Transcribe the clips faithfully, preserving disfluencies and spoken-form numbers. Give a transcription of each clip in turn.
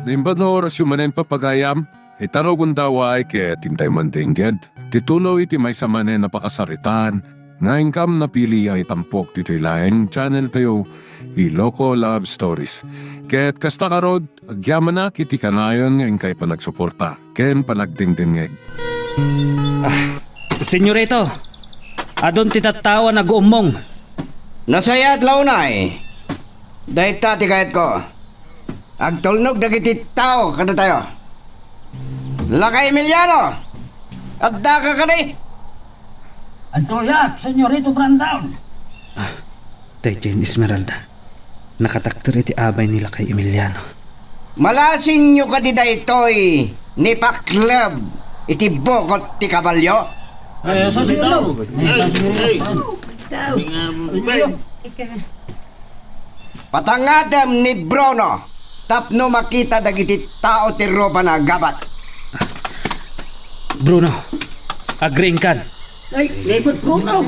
Naimbag nga orasyo manen, papagayam, itarugon daway ket intay mandengngeg ti tuloy ti maysa manen a pakasaritaan nga inkam napili a itampok ditoy laeng channel tayo, Ilocos Love Stories. Ket kasta ngarud, agyamanak iti kanayon nga inkay panagsuporta ken panagdengdengngeg. Ah, Senyorito, adun ti tattao a naguummong. Nasayaat la unay. Dayta ti kayatko. Agtulnog dagiti tao kadatayo. Lakay Emiliano, addaka kadi? Adtoyak, Senyorito Brandon. Ah, daydiay ni Esmeralda. Nakatakder iti abay ni Lakay Emiliano. Malasinyo kadi daytoy ni pakleb iti bukot ti kabalio? Eh, sa siguro. Eh, sa siguro. Patangatem ni Bruno tapno makita dagiti tao ti rupana, Gabat. Bruno, agriingkan. Ay, David Bruno.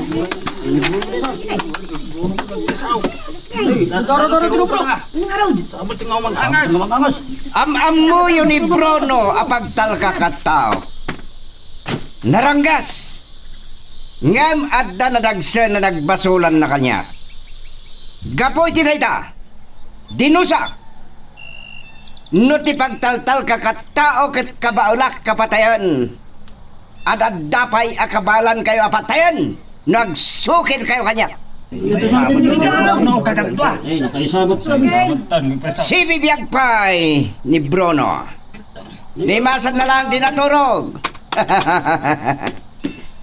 Dara, dara, dara, bro. Ang araw. Sabot nga umang angas. Am-ammoyo ni Bruno a pagtalka kat tao. Naranggas. Ngem adda nadagsen a nagbasolanna kaniak. Gapu iti dayta, dinusa. No ti pagtaltalka kat tao ket kabaelak a patayen, ad-adda pay a kabaelankayo a patayen no agsukirkayo kaniak. Sibibiag pay ni Bruno. Ni masat na lang di naturog.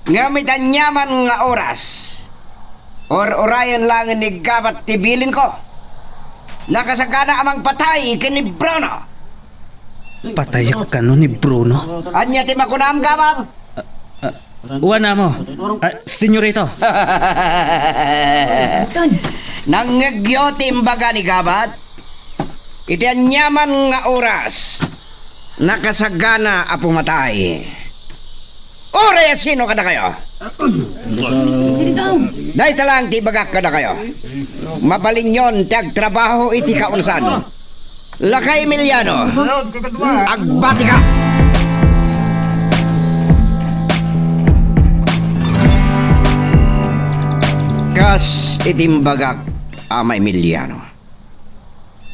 Ngem iti aniaman nga oras, ur-urayen laeng ni Gabat ti bilinko. Nakasagana a mangpatay ken ni Bruno. Patayek kano ni Bruno? Ania ti makunam, Gabat? Ah, ah, wen, amo. Ah, senyorito. Nangngegyo ti imbaga ni Gabat? Iti aniaman nga oras, nakasagana a pumatay. Uray a sino kadakayo? Dayta lang ti ibagak kadakayo. Mabalinyon ti agtrabaho iti kaunasan. Lakay Emiliano, agbatika! Kas iti imbagak, Ama Emiliano.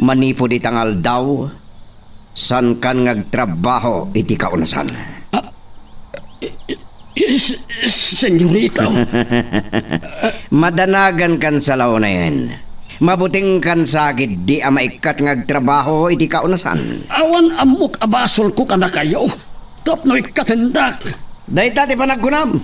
Manipud ita nga aldaw, saankan nga agtrabaho iti kaunasan. Ah, eh, eh, eh, s-, s-, senyorito. Madanagankan sa la unayen. Mabutengkan sa ketdi a maikkat nga agtrabaho iti kaunasan. Awan ammok a basolko kadakayo. Tapno ikkatendak. Dayta ti panagkunam.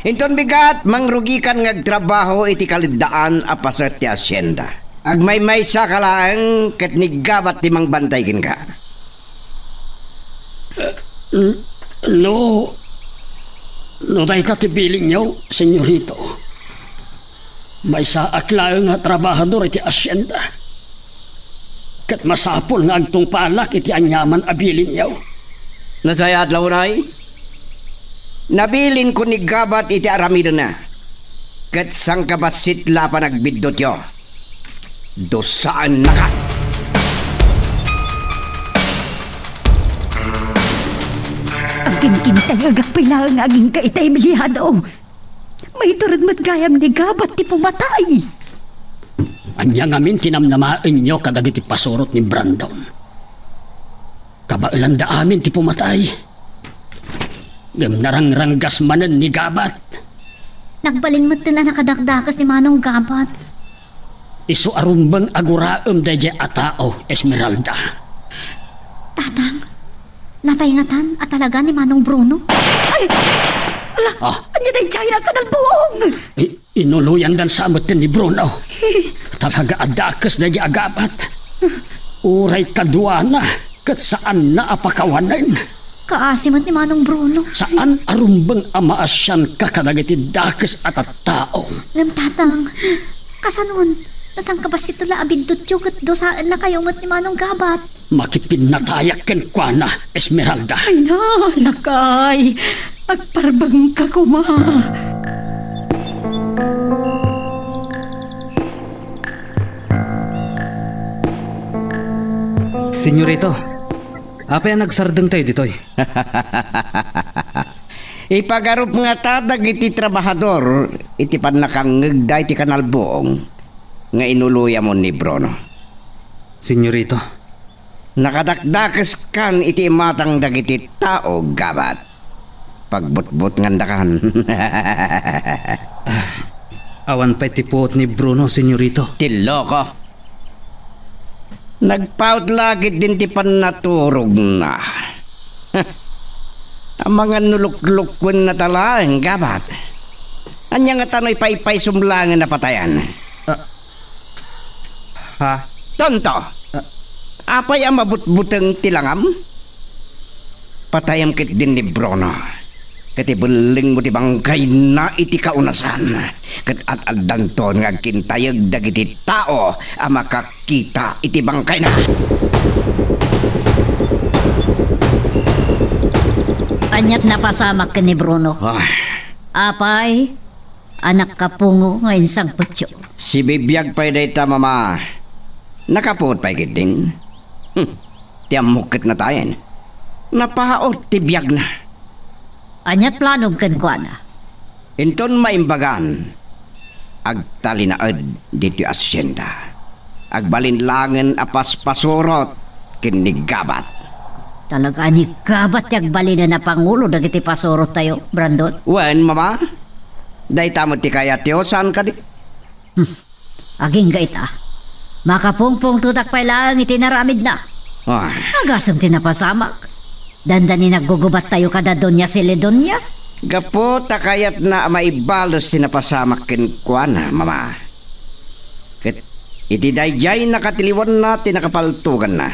Inton bigat, mangrugikan nga agtrabaho iti kaliddaan a paset ti hacienda. Agmaymaysa ka laeng ket ni Gabat ti mangbantay kenka. Eh, n-, no, no dayta ti bilinyo, senyorito. Maysaak laeng nga trabahador iti hacienda. Ket masapul nga agtungpalak iti aniaman a bilinyo. Nasayaat la unay? Nabilinko ni Gabat iti aramidenna. Ket sangkabassit la a panagbiddutyo. Dusaennaka! Agingintayegak pay laeng nga agingga ita, Emiliano. Maiturod met gayam ni Gabat ti pumatay. Ania ngamin ti namnamaenyo kadagiti pasurot ni Brandon? Kabaelanda amin ti pumatay. Ngem narangranggas manen ni Gabat. Nagbalin metten a nakadakdakes ni Manong Gabat. Isu a rumbeng a guraem daydiay a tao, Esmeralda. Tatang, natay ngatan a talaga ni Manong Bruno? Ay! Ala, ah, ania daydiay a kanalbuong? I-, inuloyandan sa metten ni Bruno. Talaga a dakes daydiay a Gabat. Uray kaduana, ket saanna a pakawanen. Kaasi met ni Manong Bruno. Saan a rumbeng a maasianka kadagiti dakes a tattao. Ngem, Tatang, kasanon, no sangkabassit la a biddutyo ket dusaennakayo met ni Manong Gabat? Makipinnatayak kenkuana, Esmeralda. Ay, na, lakay. Agparbengka koma. Senyorito, apay a nagsardengtayo ditoy? Ipagarup ngata dagiti trabahador iti pannakangngegda iti kanalbuong nga inuloyamon ni Bruno. Senyorito. Nakadakdakeskan iti imatang dagiti tao, Gabat. Pagbutbutngandakan. Awan pay ti puot ni Bruno, senyorito. Ti loko. Nagpaut la ketdin ti pannaturogna. Amangan no luklukkuennata laeng, Gabat. Ania ngata no ipaypaysum laengen a patayan? Ah. Ha? Tonto! Ah. Apay a mabutbuteng ti langam? Patayem ketdin ni Bruno. Ket ibellengmo ti bangkayna iti kaunasan. Ket ad-addanton nga agkintayeg dagiti tao a makakita iti bangkayna. Aniat napasamak ken ni Bruno? Ah. Apay, a nakapungo nga insangpetyo. Sibibiag pay dayta, Mama. Nakapuot pay ketdin. Hmm. Ti ammok ket natayen. Napaut ti biagna. Aniat planom kenkuana? Inton maimbagan, agtalinaed ditoy asienda. Agbalin laengen a paspasurot ken ni Gabat. Talaga ni Gabat ti agbalinen a pangulo dagiti pasurottayo, Brandon? Wen, Mama. Dayta met ti kayatyo, saan kadi? Hmm. Agingga ita. Makapungpungtotak pay laeng iti naramidna. Ah. Agasem ti napasamak. Dandani naggugubattayo kada Doña Celedonia? Gapu ta kayatna a maibales ti napasamak kenkuana, Mama. Ket iti daydiay nakatiliwanna ti nakapaltoganna.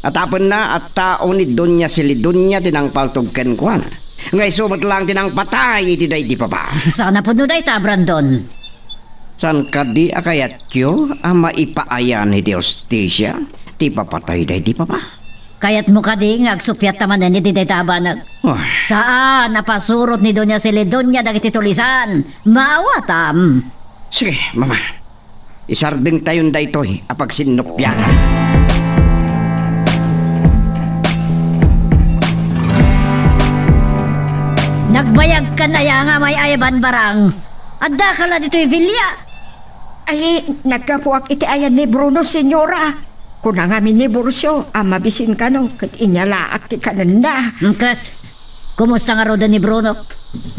Atapenna a tao ni Doña Celedonia ti nangpaltog kenkuana. Nga isu met laeng ti nangpatay iti daydi papa. Saan a pudno dayta, Brandon? Saan kadi a kayatyo a maipaayan iti hustisia ti ipapatay daydi papa? Kayatmo kadi nga agsuppiatta manen iti dayta a banag? Ah. Saan a pasurot ni Doña Celedonia dagiti tulisan. Maawatam. Sige, Mama. Isardengtayon daytoy a pagsinnuppiatan. Nagbayagkan aya nga may-ayaban, Barang? Addaka la ditoy bilia? Ay, naggapuak iti ayan ni Bruno, Senyora. Kuna ngamin ni Burcio a mabisin kano ket inyalaak ti kanenna. Ket, kumusta ngaruden ni Bruno?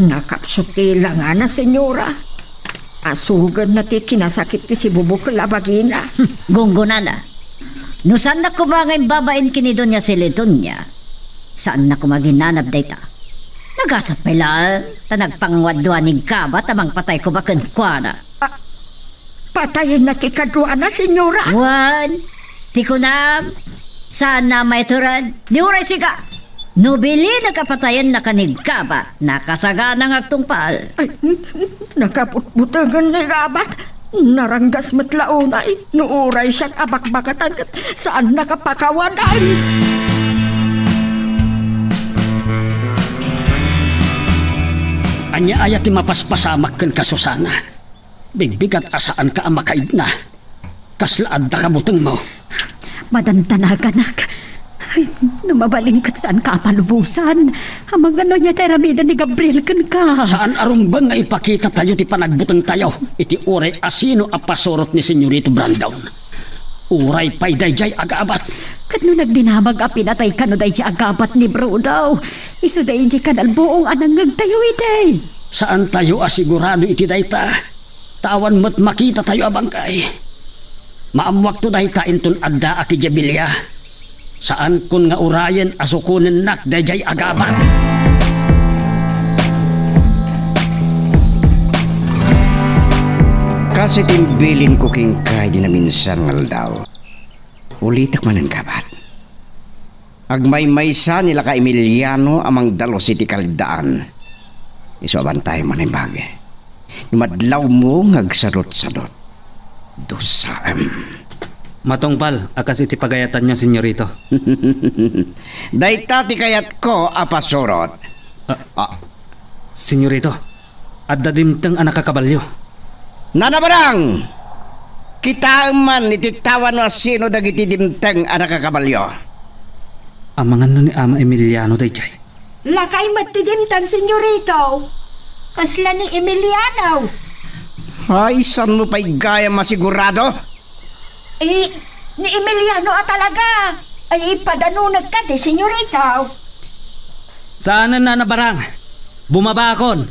Nakapsut ti langana, Senyora. Asugenna ti kinasakit ti sibubukel a bagina. Gunggonana. No saannak koma nga imbabain ken ni Doña Celedonia, saannak koma ginanab dayta. Nagasat pay laeng ta nagpanguadua ni Gabat a mangpatay koma kenkuana. Ah, patayenna ti kaduana, Senyora? Wen, ti kunam, saanna a maitured. Di uray sika. No bilinek a patayenna ken ni Gabat, nakasagana nga agtungpal. Ay, nakabutbutengen ni Gabat. Naranggas met la unay. No uray siak a bakbakatan ket saannak a pakawanan. Ania aya ti mapaspasamak kenka, Susana? Bigbigat a saanka a makaidna. Kasla adda kabutengmo. Madandanaganak. Ay, no mabalin ket saanka a malubosan. Amangan no ania ti aramiden ni Gabriel kenka. Saan a rumbeng nga ipakitatayo ti panagbutengtayo iti uray asino a pasurot ni Senyorito Brandon. Uray pay daydiay a Gabat. Ket no nagdinamag a pinatay kano daydiay a Gabat ni Bruno, isu daydiay kanalbuong a nangngegtayo idi. Saantayo a sigurado iti dayta. Ta awan met makitatayo a bangkay. Maammoakto dayta inton addaak idiay bilia. Saankon nga urayen a sukonennak daydiay a Gabat. Kas iti imbilinko kenka idi naminsan nga aldaw, ulitek manen, Gabat. Agmaymaysa ni Laka Emiliano a mangdalus iti kaligdaan. Isu a bantay man imbag. Ni madlawmo nga agsadutsadut, dusaem. Matungpal a kas iti pagayatanyo, Senyorito. Dayta ti kayatko a pasurot. Ah, Ah. Senyorito, adda dimteng a nakakabalio. Nanabarang! Kitaem man iti tawa no asino dagiti dimteng a nakakabalio. Amangan no ni Ama Emiliano daydiay? Lakay met ti dimteng, senyorito. Kasla ni Emiliano. Ay, saan mo pay gayam masigurado? Eh, ni Emiliano a talaga. Ay, ipadanonekka ti senyorito. Saanen a nabarang. Bumabakon.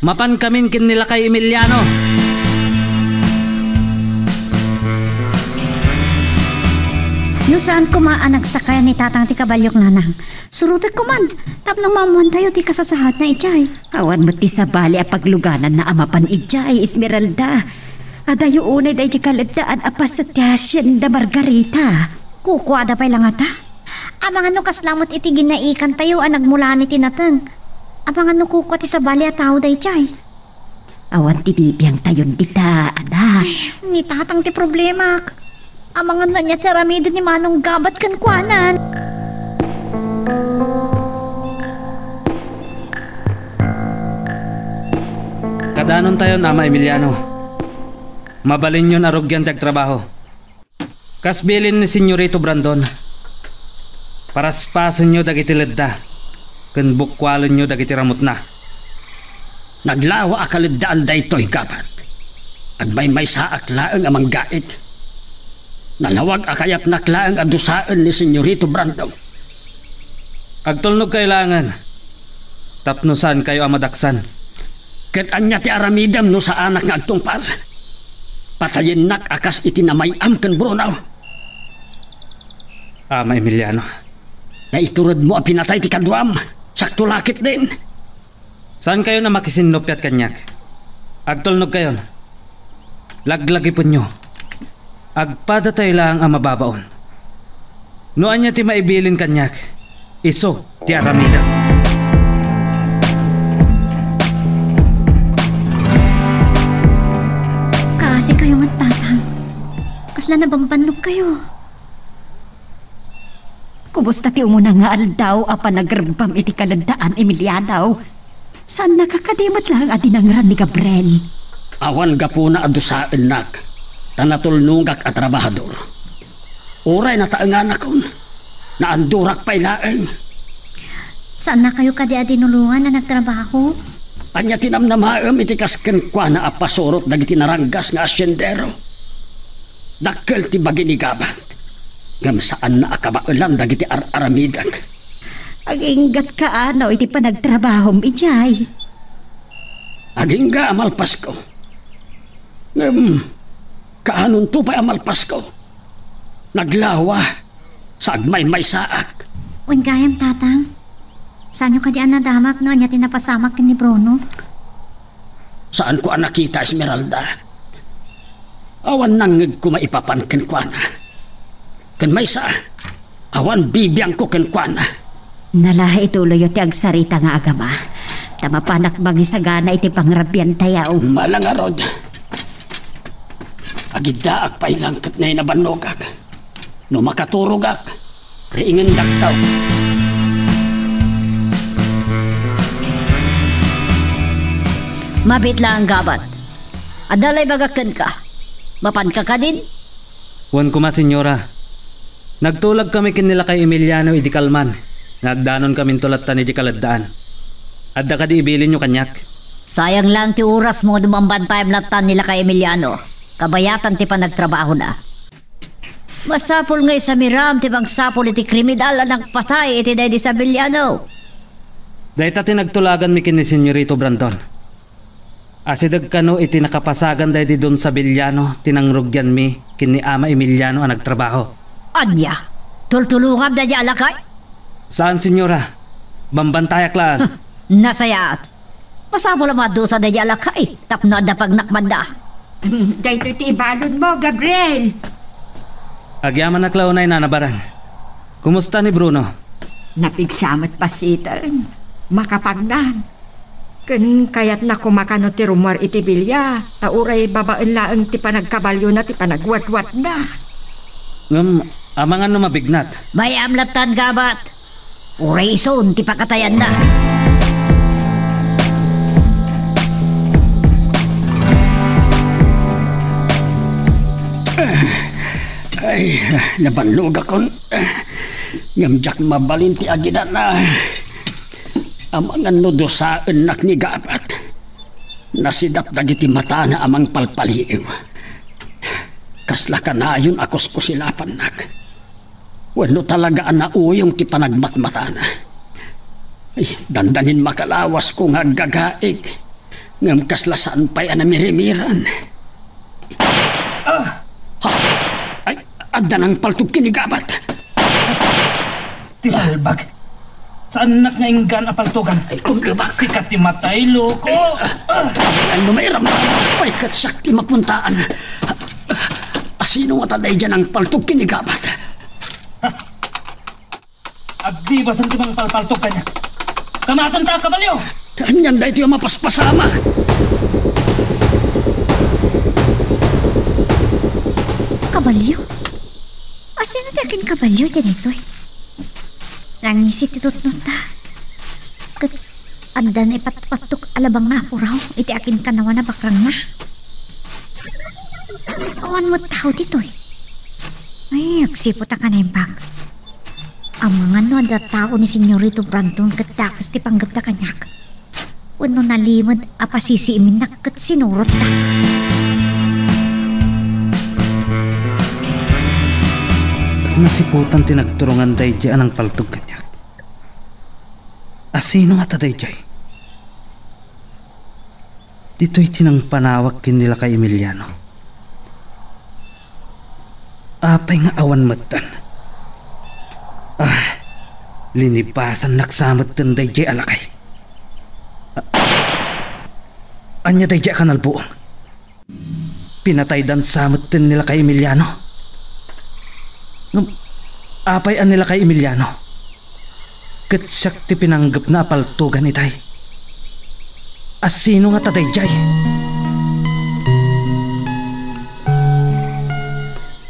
Mapankamin ken ni lakay Emiliano. No saan koma a nagsakay ni tatang ti kabaliok, nanang, surotek koman tapno maammoantayo ti kasasaadna idiay. Awan met ti sabali a paglugananna a mapan idiay, Esmeralda. Adayo unay daydiay kaleddaan a paset ti Hacienda Margarita. Kukuada pay la ngata. Amangan no kasla met iti ginaikantayo a nagmulani ti nateng. Amangan no kukua ti sabali a tao daydiay. Awan ti bibiangtayon dita, anak. Ni tatang ti problemak. Amangan no ania ti aramiden ni Manong Gabat kenkuanan. Kadanontayon, Ama Emiliano. Mabalinyon a rugian ti agtrabaho. Kas bilin ni Senyorito Brandon, paraspasenyo dagiti ledda ken bukkualenyo dagiti ramutna. Naglawa a kaleddaan daytoy, Gabat. Agmaymaysaak laeng a manggaig. Nalawag a kayatnak laeng a dusaen ni Senyorito Brandon. Agtulnogkayo laengen tapno saankayo a madaksan. Ket ania ti aramidem no saanak nga agtungpal? Patayennak a kas iti namay-am ken Bruno. Ama Emiliano. Naituredmo a pinatay ti kaduam. Sakto la ketdin. Saankayon a makisinnupiat kaniak. Agtulnogkayon. Laglagipenyo. Agpadatayo laeng a mababaon. No ania ti maibilin kaniak, isu ti aramidek. Kaasikayo met, tatang. Kasla nabambannogkayo. Kumusta ti umuna nga aldaw a panagrebbam iti kaleddaan, Emiliano? Saannaka kadi met laeng a dinangran ni Gabriel? Awan gapuna a dusaennak, ta natulnogak a trabahador. Uray nataenganakon, naandurak pay laeng. Saannakayo kadi a dinulongan a nagtrabaho? Ania ti namnamaem iti kas kenkuana a pasurot dagiti naranggas nga asiendero? Dakkel ti bagi ni Gabat, ngem saanna a kabaelan dagiti ar-aramidek. Aginggatka, ano, iti panagtrabahom idiay? Agingga a malpasko. Ngem, kaanonto pay a malpasko? Naglawa, sa agmaymaysaak. Wen gayam, tatang. Saanyo kadi a nadamag no ania ti napasamak ken ni Bruno? Saanko a nakita, Esmeralda. Awan nangngegko maipapan kenkuana. Ken maysa, awan bibiangko kenkuana. Nalaha ituloyyo ti agsarita nga agama, ta mapanak mangisagana iti pangrabiantayo. Mala ngarud, agiddaak pay laeng ket nainabannogak. No makaturogak, riingendakto. Mabiit laeng, Gabat. Adda la ibagak kenka. Mapanka kadin? Wen koma, senyora. Nagtulagkami ken ni lakay Emiliano idi kalman nga agdanonkaminto lattan idi kaleddaan. Adda kadi ibilinyo kaniak? Sayang laeng ti orasmo no bambantayam lattan ni lakay Emiliano. Kabayatan ti panagtrabahona. Masapul nga isamiram ti mangsapul iti kriminal a nagpatay iti daydi Sabillano. Dayta ti nagtulaganmi ken ni Senyorito Brandon. Asideg kano iti nakapasagan daydi Don Sabillano ti nangrugianmi ken ni Ama Emiliano a nagtrabaho. Ania? Tultulongam daydi a lakay? Saan, senyora. Bambantayak laeng. Nasayaat. Masapul a madusa daydi a lakay tapno adda pagnakmanna. Daytoy ti ibaludmo, Gabriel. Agyamanak la unay, Nana Barang. Kumusta ni Bruno? Napigsa met passiten. Makapagnan. Ken kayatna koma kano ti rummuar iti bilia, ta uray babaen laeng ti panagkabaliona ti panagwatwatna. Ngem, amangan no mabignat. Mayam lattan, Gabat. Uray isun ti pakatayanna. Ay, nabannogakon. Ngem diak mabalin ti agidan-na. Amangan no dusaennak ni Gabat. Nasidap dagiti matana a mangpalpaliiw. Kasla kanayon a kuskusilapannak. Wenno talaga a nauyong ti panagmatmatana. Ay, dandanin makalawasko nga aggagaig. Ngem kasla saan pay a namirimiran. Ah! Ha? Ay, adda nangpaltog ken ni Gabat. Ti salbag. Saannak nga inggan a paltogan. Ay, kumlubak. Sika ti matay, loko. Ay, ah, ano may ramdam? Ay, ket siak ti mapuntaan. Asino nga ta daydiay nangpaltog ken ni Gabat? Agdibasen ti mangpalpaltog kaniak. Kamatenta a kabalio! Anian daytoy a mapaspasamak? Kabalio? Asino ti akin kabalio ti daytoy? Nangisi ti tutnotta. Ket adda naipatpattok a labang nga apuraw iti akin kanawan a bakrangna. Awan met tao ditoy. Ay, agsipud a kanaimbag. Amangan no adda tao ni Senyorito Brandon ket dakes ti panggepda kaniak. Wenno nalimed a pasisiiminnak ket sinurotda. Nasiputan ti nagturongan daydiay a nangpaltog kaniak. Asino ngata daydiay? Ditoy ti nangpanawak ken ni Lakay Emiliano. Apay nga awan metten? Ah, linibasannak sa metten daydiay a lakay. Ah, ania daydiay a kanalbuong? Pinataydan sa metten ni Lakay Emiliano. Ngem apay a ni Lakay Emiliano? Ket siak ti pinanggepna a paltogan itay. Asino ngata daydiay?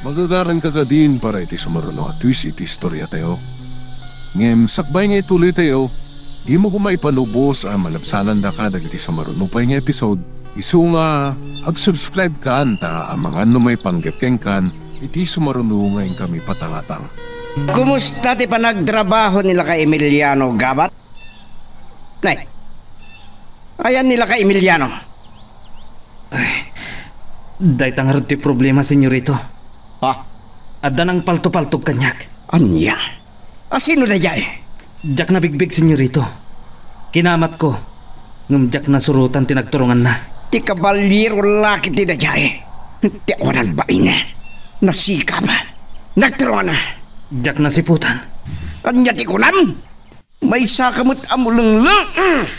Magagaranka kadin para iti sumaruno a twist iti istoriatayo. Ngem sakbay nga ituloytayo, dimo koma ipalubos a malabsanandaka dagiti sumaruno pay nga episode. Isu nga, ag-subscribe kan ta amangan no maipanggep kenkan iti sumaruno nga inkami patangatang. Kumusta ti panagtrabaho ni Lakay Emiliano, Gabat? Nay, ayan ni Lakay Emiliano? Ay, dayta ngarud ti problema, senyorito. Ha? Adda nangpaltopaltog kaniak. Ania? Asino daydiay? Diak nabigbig, senyorito. Kinamatko, ngem diak nasurotan ti nagturonganna. Ti kabaliro la ketdi daydiay. Ti awanan bain. Nasikap. Nagturonganna. Diak nasiputan. Ania ti kunam? Maysaka met a mulengleng.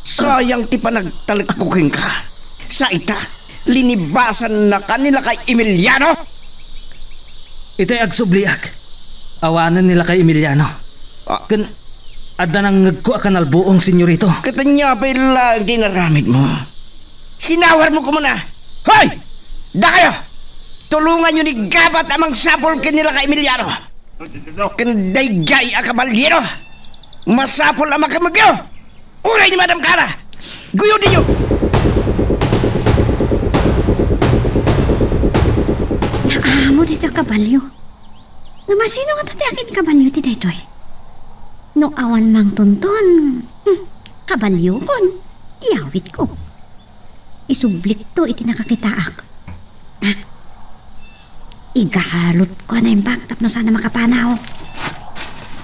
Sayang ti panagtalekko kenka. Sa ita, linibasannaka ni Lakay Emiliano? Itay agsubliak, awanen ni Lakay Emiliano. Ah. Ken adda nangngegko a kanalbuong, senyorito. Ket ania pay laeng ti inaramidmo? Sinawarmo koma na. Hoy! Dakayo! Tulonganyo ni Gabat a mangsapul ken ni Lakay Emiliano. Ken daydiay a kabaliro, masapul a makemmegyo. Uray ni Madam Kara, guyodinyo. Naamo daytoy a kabalio. Ngem asino ngata ti akin kabalio ti daytoy? No awan mangtonton, hmm, kabaliokon, iyawitko. Isublikto iti nakakitaak. Ah, igalutko a naimbag tapno saan a makapanaw.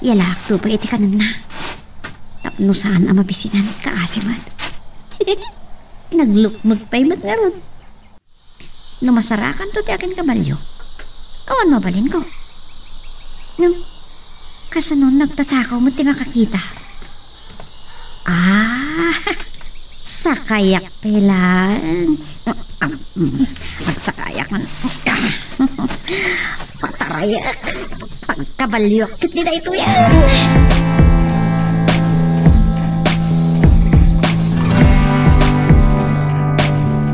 Iyalaakto pay iti kanenna tapno saan a mabisinan, kaasi met. Naglukmeg pay met ngarud. No masarakanto ti akin kabalio, awan mabalinko. Ngem, kasano nagtatakaw met ti makakita? Ah, sakayak pay laeng. Agsakayak. Patarayak. Pagkabalioak ket ni daytoy, ah.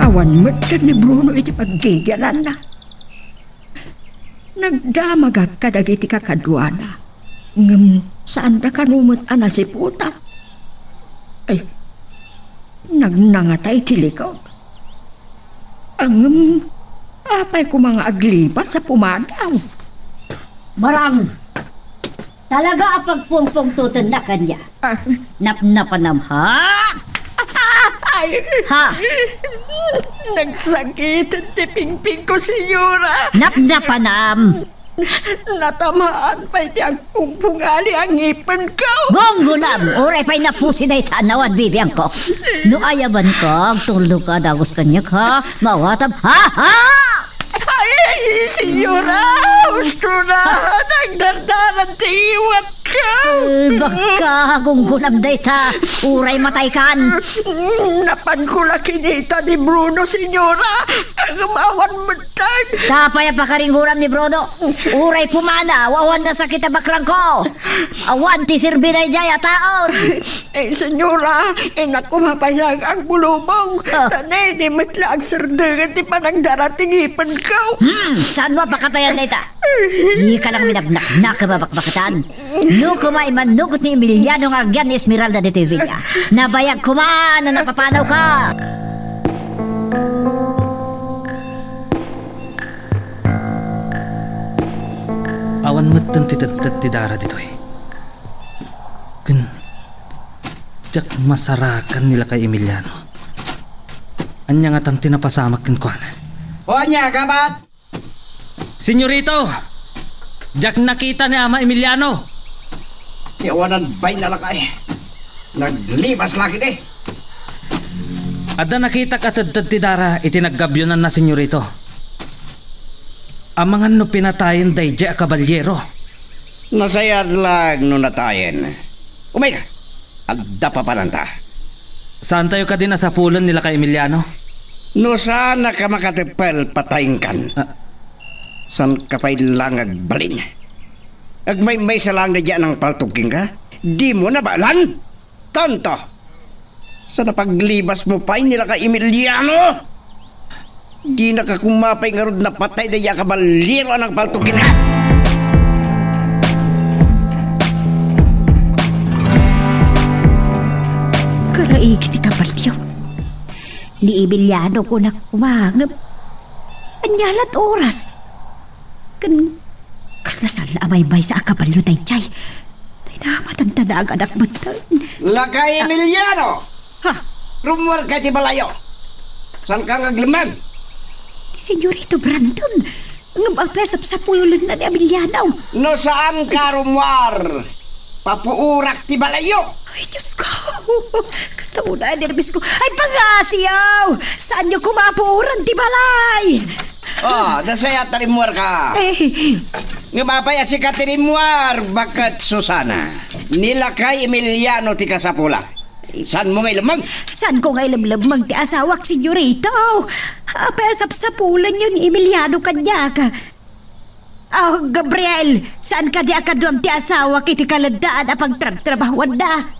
Awan met ken ni Bruno iti paggigiananna. Nagdamagak kadagiti kakaduana, ngem saanda kano met a nasiputan. Ay, nagnangata iti likog. Ngem Apay koma nga aglibas a pumanaw? Marang, talaga a pagpungpungtotennak kaniak. Ah. Napnapanam, ha? Ay! Ha? Nagsakit ti pingpingko, senyora. Napnapanam. Natamaan pay ti agpungpungali a ngipenko. Gunggonam, uray pay napusi dayta a nawan bibiangko. No ayabanka, agtulnoka dagus kaniak, ha? Maawatam, ha, ha! Ay, senyora, usto na, nagdardaran ti iwat. Salbagka, gunggonam dayta, uray mataykan. Napanko la kinita ni Bruno, senyora. Ngem awan metten. Apay a pakaringgonam ni Bruno? Uray pumanaw, awan nasakit a bakrangko. Awan ti serbi daydiay a taon. Eh, senyora, innak koma pay laeng agbulubong. Ah. Naiinit met la agserdengen ti panagdara ti ngipenko. Hmm, saanmo a pakatayan dayta? Dika lang minabnaknak a mabakbaketan. No koma, immannugot ni Emiliano nga agyan ni Esmeralda ditoy villa. Nabayag koma a napapanawka. Awan metten ti tedted ti dara ditoy. Ken, diak masarakan ni lakay Emiliano. Ania ngatan ti napasamak kenkuana? O ania, gabat? Senyorito! Diak nakita ni Ama Emiliano! Ti awanan bain a lakay. Naglibas la ketdi. Adda nakitak a tedted ti dara iti naggabyonanna, senyorito. Amangan no pinatayen daydiay a kabalyero. Nasayaat laeng no natayen. Umayka. Adda papananta. Saantayo kadin a sapulen ni lakay Emiliano? No saanak a makateppel, patayenkan. Ah. Saanka pay laeng agbalin. Agmaymaysa laeng daydiay a nangpaltog kenka? Dimo nabaelan? Tonto! Saan a paglibasmo pay ni lakay Emiliano? Dinaka koma pay ngarud napatay daydiay a kabalyero a nangpaltog kenka? Karaigi ti kabalyo. Ni Emiliano kunak koma, ngem ania la't oras? Ken kasla saan a maymaysa a kabalyo daydiay? Tay, namatantanagan ak metten. Lakay Emiliano! Ha? Rummuarka iti balayyo. Saanka nga aglemmeng? Ni Senyorito Brandon, ngem apay a sapsapulenna ni Emiliano? No saanka a rummuar, papuorak ti balayyo. Ay, Diosko! Kasta unay a nerbisko. Ay, pangngasiyo! Saanyo koma a puoran ti balay! Ah, nasayaat a rimmuarka. Eh. Ngem apay a sika ti rimmuar, baket Susana? Ni lakay Emiliano ti kasapulak. Saanmo nga ilemmeng? Saanko nga ilemmeng ti asawak, senyorito? Apay a sapsapulenyo ni Emiliano kaniak? Ah, Gabriel, saan kadi a kaduam ti asawak iti kaleddaan a pagtrabtrabahuanda?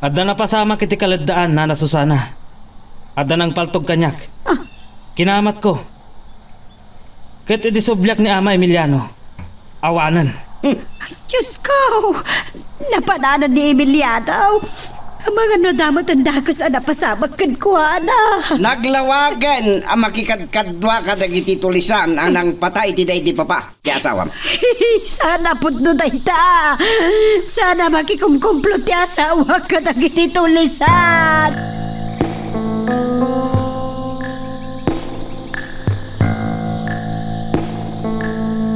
Adda napasamak iti kaleddaan, Nana Susana. Adda nangpaltog kaniak. Ah. Kinamatko. Ket idi subliak ni Ama Emiliano, awanen. Hmm. Ay, Diosko! Napananen ni Emiliano. Amangan no adda met dakes a napasamak kenkuana. Naglawagen a makikadkadua kadagiti tulisan a nangpatay iti daydi papa ti asawam. Saan a pudno dayta. Saan a makikumkumplo ti asawak kadagiti tulisan.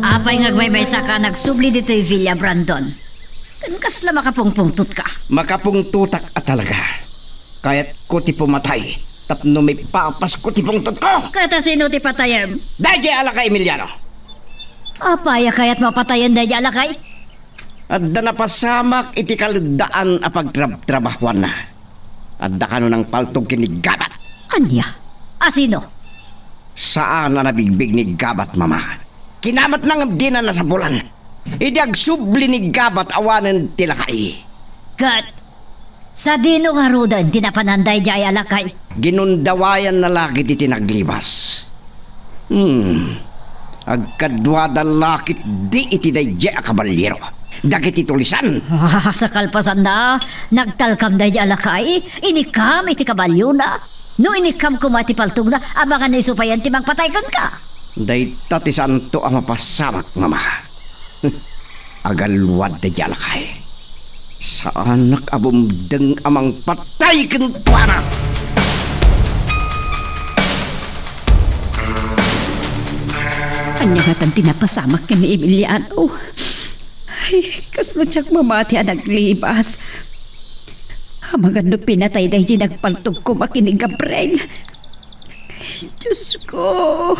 Apay nga agmaymaysaka a nagsubli ditoy villa, Brandon? Ken kasla makapungpungtotka? Makapungtotak a talaga. Kayatko ti pumatay tapno maipapasko ti pungtotko. Ket asino ti patayem? Daydiay a lakay Emiliano. Apay a kayatmo a patayen daydiay a lakay? Adda napasamak iti kaleddaan a pagtrabtrabahuanna. Adda kano nangpaltog ken ni Gabat. Ania? Asino? Saan a nabigbig ni Gabat, Mama. Kinamatna ngem dina nasapulan. Idi agsubli ni Gabat, awanen ti lakay. Ket sadino ngaruden ti napanan daydiay a lakay? Ginundawayanna la ketdi ti naglibas. Hmm. Agkaduada la ketdi iti daydiay a kabalyero dagiti tulisan. Ah, sa kalpasanna, nagtalkam daydiay a lakay, inikkam iti kabalyona. No inikkam koma ti paltogna, amangan no isu payen ti mangpatay kenka. Dayta ti saanto a mapasamak, Mama. Agalwad daydi a lakay. Saanak a bumdeng a mangpatay kenkuana. Ania ngatan ti napasamak ken ni Emiliano? Ay, kasla diak mamati a naglibas. Amangan no pinatay daydi nagpaltog koma ken ni Gabriel. Diosko,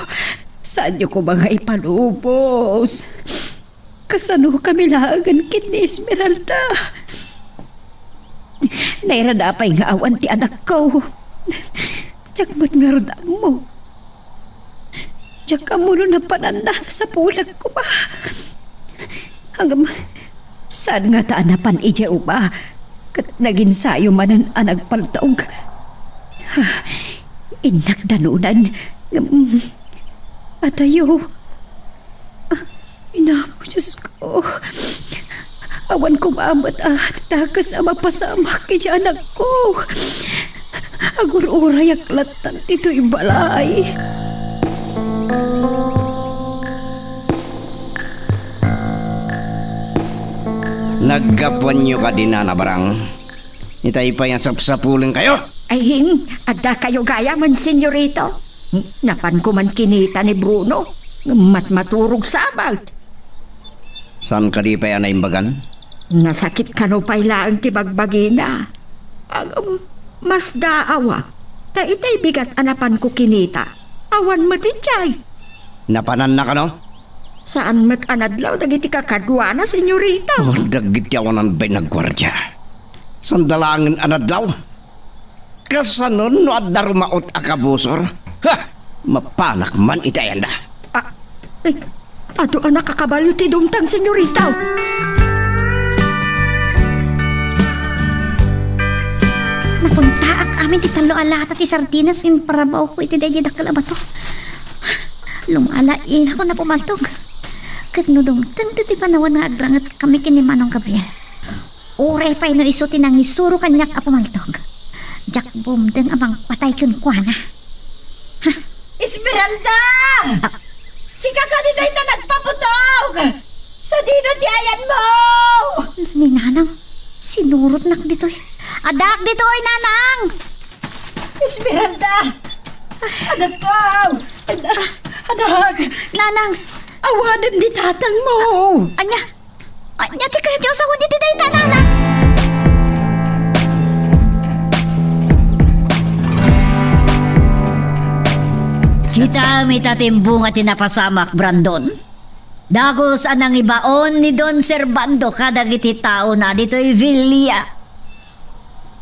saanyo koma nga ipalubos? Kasanokami laengen ken ni Esmeralda? Nairada pay nga awan ti anakko. Diak met ngarud ammo. Diak ammo no napananna, nasapulek koma. Ngem, saan ngata a napan idiay uba, ket naginsayo manen a nagpaltog. Innak danunan, ngem, adayo. Inako, Diosko. Awan koma met a dakes a mapasamak idiay anakko. Agur-urayak latta ditoy balay. Naggapuanyo kadi, Nana Barang? Itay pay nga sapsapulenkayo? Ay, addakayo gayam, Senyorito. Napanko man kinita ni Bruno. Matmaturog sa abat. Saan kadi pay a naimbagan? Nasakit kano pay laeng ti bagbagina. Agam, masdaawa. Ta itay bigat a napanko kinita, awan met idiay. Napananna kano? Saan met a nadlaw dagiti kakaduana, Senyorita. Oh, dagiti awanan bay nagguardia. Sanda laengen a nadlaw. Kasano no adda rumaot a kabusor? Ha! Mapanak man iti ayanda. Ah, eh, adu a nakakabalio ti dumtang, Senyorita. Napuntaak amin ti tallo a lata ti sardinas nga imparabawko iti daydi dakkel a bato. Lumalainako a pumaltog. Ket no dumteng ti panawen nga agrangetkami ken ni Manong Gabriel, uray pay no isu ti nangisuro kaniak a pumaltog, diak bumdeng a mangpatay kenkuana. Ha? Esmeralda! Ah. Sika kadi dayta nagpaputog! Sadino ti ayanmo? Ni Nanang, sinurotnak ditoy. Addaak ditoy, Nanang! Esmeralda! Anak ko! Ad-, anak! Nanang! Awanen ni tatangmo! Ania? Ania ti kayatyo a sawen iti dayta, Nanang? Kitaem ita ti imbunga ti napasamak, Brandon. Dagus a nangibaon ni Don Servando kadagiti taona ditoy villa.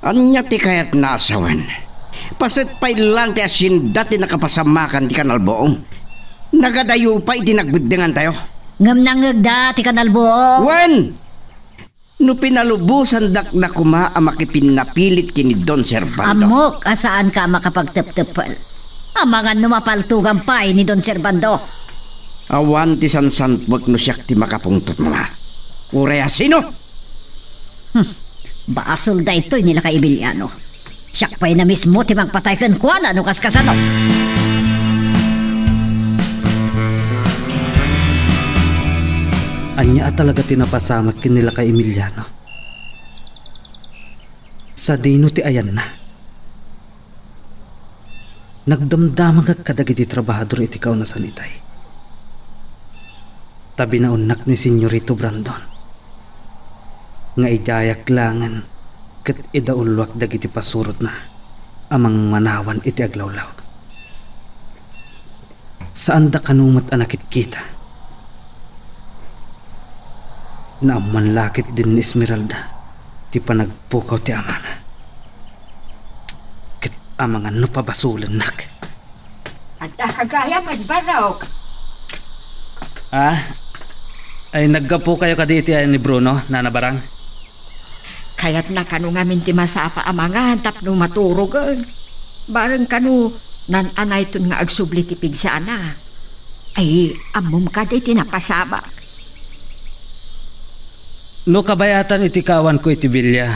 Ania ti kayatna a sawen? Paset pay laeng ti asienda ti nakapasamakan ti kanalbuong. Nagadayo pay ti nagbeddengantayo. Ngem nangngegda ti kanalbuong. Wen! No pinalubosandak na koma a makipinnapilit ken ni Don Servando. Ammok a saanka a makapagtepteppel. Amangan no mapaltogan pay ni Don Servando. Awan ti sansanpek no siak ti makapungtot, Mama. Uray a sino? Hmm. Basol daytoy ni Lakay Emiliano. Siak pay na mismo ti mangpatay kenkuana no kaskasano. Ania a talaga ti napasamak ken ni Lakay Emiliano? Sadino ti ayanna? Nagdamdamagak kadagiti trabahador iti kaunasan itay. Ta binaonnak ni Senyorito Brandon nga idiayak laengen ket idauluak dagiti pasurotna a mangmanawan iti aglawlaw. Saanda kano met a nakitkita. Naammoan la ketdin ni Esmeralda ti panagpukaw ti amana. Ket amangan no pabasolennak. Adda ka gayam, Barok. Ah? Ay, naggapukayo kadi iti ayan ni Bruno, Nana Barang? Kayatna kano ngamin ti masapa a mangan tapno maturogen. Bareng kano nan-anayton nga agsubli ti pigsana. Ay, ammom kadi ti napasamak. No kabayatan iti kaawanko iti bilia,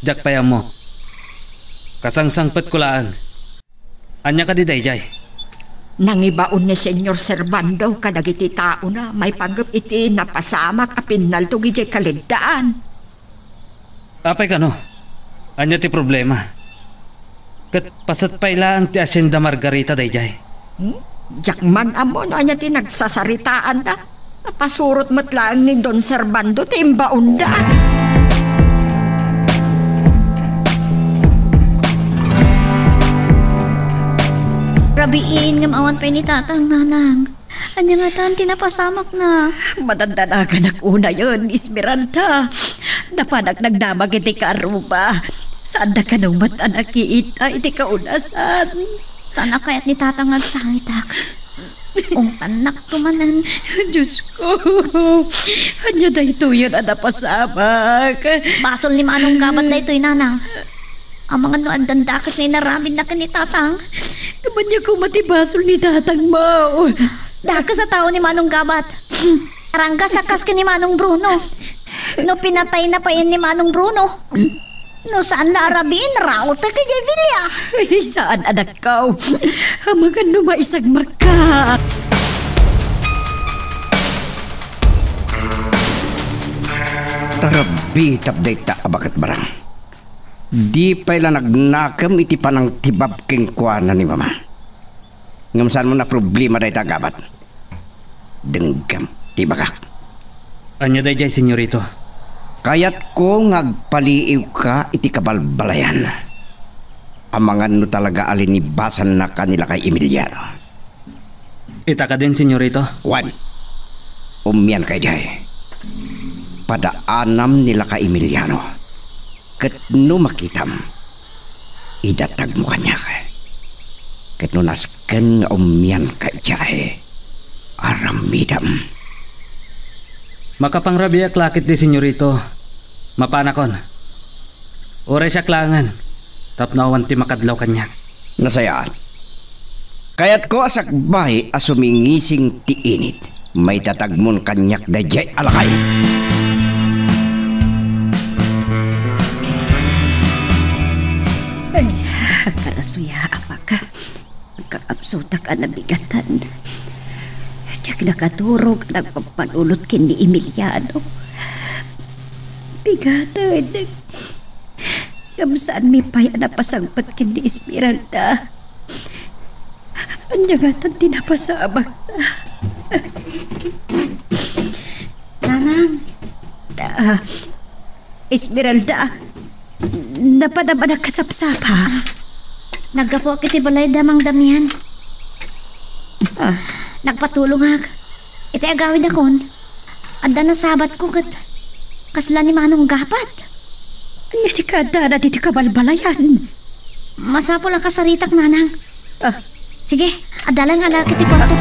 diak pay ammo. Kasangsangpetko laeng. Ania kadi daydiay? Nangibaon ni Señor Servando kadagiti taona maipanggep iti napasamak a pinnaltog idiay kaleddaan. Apay kano? Ania ti problema? Ket paset pay laeng ti Hacienda Margarita daydiay. Hmm? Diak man ammo no ania ti nagsasaritaanda. Napasurot met laeng ni Don Servando ti imbaonda. Rabiin ngem awan pay ni Tatang, Nanang. Ania ngatan ti napasamakna? Madandanaganak unayen, Esmeralda. Napanak nagdamag iti kaarruba. Saanda kano met a nakita iti kaunasan. Saan a kayat ni Tatang nga agsangitak? Ungtannakto manen. Diosko, ania daytoyen a napasamak? Basol ni Manong Gabat daytoy, Nanang. Amangan no addan dakes nga inaramidna ken ni Tatang. Ngem ania koma ti basol ni Tatang, Mao? Dakes a tao ni Manong Gabat. Aranggas a kas ken ni Manong Bruno. No pinatayna payen ni Manong Bruno, no saan la a rabiin, raotek idiay bilia. Ay, saan, anakko. Amangan no maisagmakka. Tarabitap dayta a baket barang. Di pay la nagnakem iti panangtibab kenkuana ni Mama. Ngem saanmo a problema dayta a Gabat. Denggem ti ibagak. Ania daydiay, Señorito? Kayatko nga agpaliiwka iti kabalbalayan. Amangan no talaga a linibasannaka ni lakay Emiliano. Ita kadin, Señorito? Wen, ummianka idiay. Padaanam ni lakay Emiliano. Ket no makitam, idatagmo kaniak. Ket no nasken nga ummianka idiay, aramidem. Makapangrabiak la ketdi, Señorito. Mapanakon. Uray siak laengen, tapno awan ti makadlaw kaniak. Nasayaat. Kayatko a sakbay a sumingising ti init. Maitatagmon kaniak daydiay a lakay. Ay, karasuya, apaka. Agkakapsutak a nabigatan. Diak nakaturog a nagpampanunot ken ni Emiliano. Bigaten. Ngem saanmi pay a napasangpet ken ni Esmeralda. Ania ngatan ti napasamakna? Nanang. Ah, Esmeralda, napanam a nagkasapsapa. Naggapuak iti balay da Mang Damian. Ah. Nagpatulongak. Iti agawidakon, adda nasabatko ket kasla ni Manong Gabat. Ania ti kaaddana ditoy kabalbalayan? Masapul a kasaritak, Nanang. Ah. Sige, adda laeng a laak iti kuarto.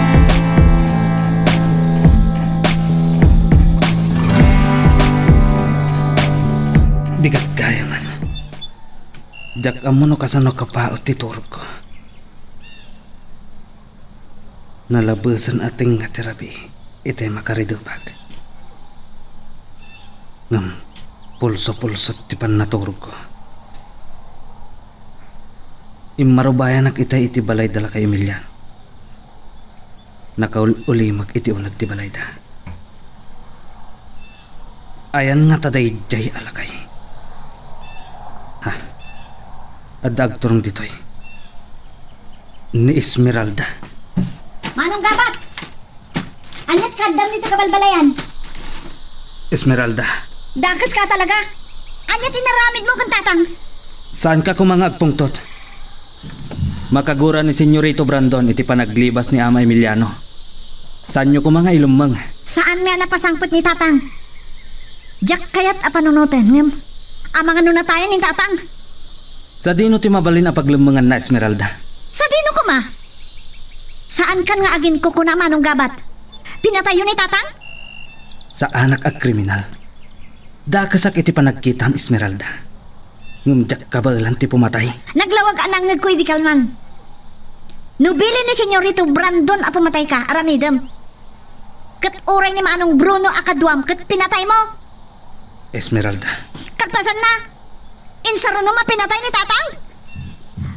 Bigat gayam. Diak ammo no kasano kapaut ti turogko. Nalabesen a tengnga ti rabii iti makaridupag. Ngem pulso-pulso ti pannaturogko. Immarubayanak itay iti balay da lakay Emiliano. Nakaul-ulimek iti uneg ti balayda. Ayan ngata daydiay a lakay? Ha? Adda agturong ditoy. Ni Esmeralda. Manong Gabat! Aniat kaddam ditoy kabalbalayan? Esmeralda. Dakeska talaga. Aniat inaramidmo ken Tatang? Saanka koma nga agpungtot. Makagura ni Señorito Brandon iti panaglibas ni Ama Emiliano. Saanyo koma nga ilemmeng. Saanmi a napasangpet ni Tatang. Diak kayat a panunoten, ngem amangan no natayen ni Tatang. Sadino ti mabalin a paglemmenganna, Esmeralda? Sadino koma? Saankan nga aginkukuna, Manong Gabat? Pinatayyo ni Tatang? Saanak a kriminal. Dakesak iti panagkitam, Esmeralda. Ngem diak kabaelan ti pumatay. Naglawag a nangngegko idi kalman. No bilin ni Señorito Brandon a pumatayka, aramidem. Ket uray ni Manong Bruno a kaduam ket pinataymo. Esmeralda. Kalpasanna, insarunom a pinatay ni Tatang?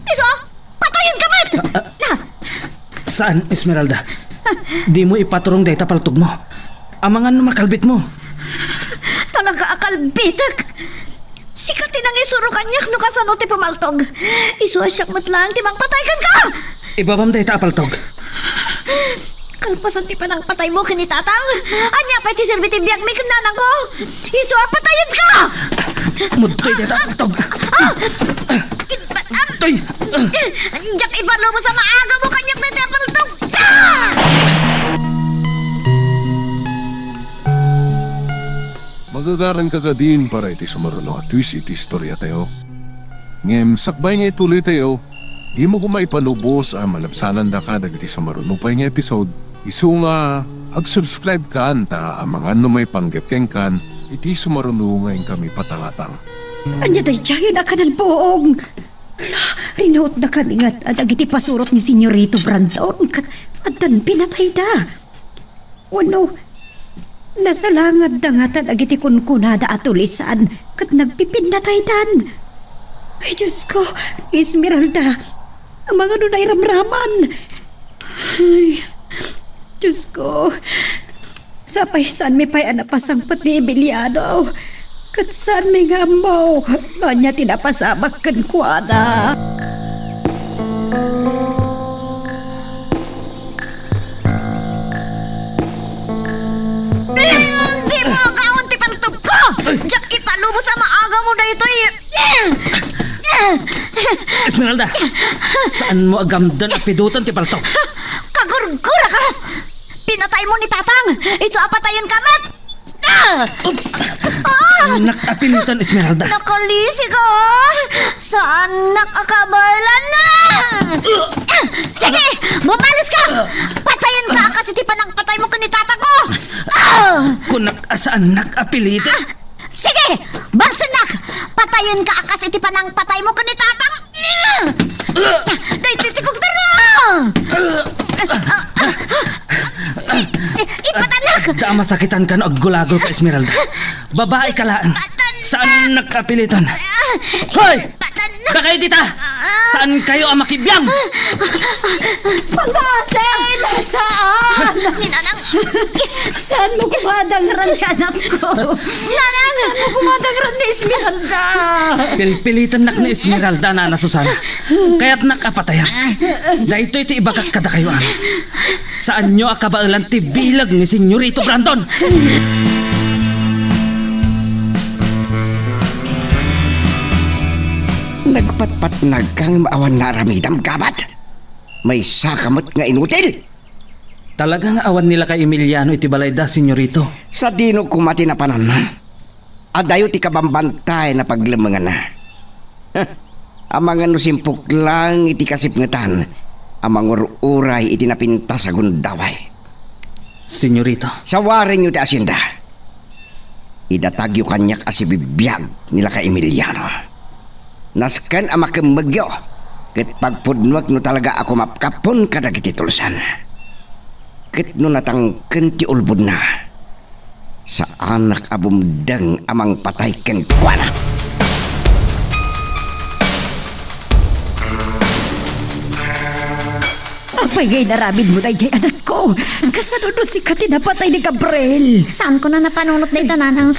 Isu, patayenka met! Ah, ah. Ah, Saan, Esmeralda. Dimo ipaturong dayta paltogmo. Amangan no makalbitmo. Talaga a kalbitek! Sika ti nangisuro kaniak no kasano ti pumaltog. Isu a siak met laeng ti mangpatay kenka! Ibabam dayta a paltog. Kalpasan ti panangpataymo ken ni Tatang, ania pay ti serbi ti biagmi ken nanangko? Isu a patayenka! Mudtoy dayta a paltog. Ah! Ipa-, ah! Toy! Diak ipalubos a maagamo kaniak dayta a paltog! Ah! Magagaranka kadin para iti sumaruno a twist iti istoriatayo. Ngem sakbay nga ituloytayo, dimo koma ipalubos a malabsanandaka dagiti sumaruno pay nga episode, isu nga ag-subscribe kan ta amangan no maipanggep kenkan iti sumaruno nga inkami patangatang. Ania daydiayen a kanalbuong? Ala, rinautdakami nga dagiti pasurot ni Senyorito Brandon ket addan pinatayda. Wenno, nasalangadda ngata dagiti kunkunada a tulisan ket nagpipinnataydan. Ay, Diosko, Esmeralda, amangan no nairamraman. Ay, Diosko, sapay saanmi pay a napasangpet ni Emiliano, ket saanmi nga ammo no ania ti napasamak kenkuana. Dimo agawan ti paltogko! Diak ipalubos a maagamo daytoy! Esmeralda, saanmo a gamden a pidutan ti paltog? Kagurguraka! Pinataymo ni Tatang! Isu a patayenka met! Ah! Oops! Ah! Saannak a pilitan, Esmeralda. Nakalisika! Saannak a kabaelan! Sige! Bumales ka! Patayenka a kas iti panangpataymo ken ni tatangko! Ah! Kunak a saannak a pilitan. Ah! Sige! Balsennak! Patayenka a kas iti panangpataymo ken ni tatang! Daytoy ti kugterna! Ipatannak! Adda a masakitanka no aggulagolka, Esmeralda. Babaika laeng. Patannak! Saannak a pilitan. Hoy! Patannak! Dakayo dita! Ah! Saankayo a makibiang? Pangaasim! Saan? Ni Nanang! Saanmo koma a dangran ti anakko? Nanang! Saanmo koma a dangran ni Esmeralda? Pilpilitennak ni Esmeralda, Nana Susana. Kayatnak a patayak. Daytoy ti ibagak kadakayo amin. Saanyo a kabaelan ti bileg ni Senyorito Brandon. Nagpatpatnagka ngem awan naaramidam, gabat? Maysaka met nga inutil? Talaga nga awan ni lakay Emiliano iti balayda, Senyorito. Sadino koma ti napananna? Adayo ti kabambantayan a paglemmenganna. Heh, amangan no simpok laeng iti kasipngetan a mangur-uray iti napintas a gundaway. Senyorito. Sawarenyo ti asienda. Idatagyo kaniak a sibibiag ni lakay Emiliano. Nasken a makemmegyo, ket pagpudnoek no talaga a kumapkapon kadagiti tulsan. Ket no natangken ti ulbodna, saanak a bumdeng a mangpatay kenkuana. Apay nga inaramidmo daydiay, anakko? Kasano no sika ti napatay ni Gabriel? Saanko a napanunot dayta, Nanang.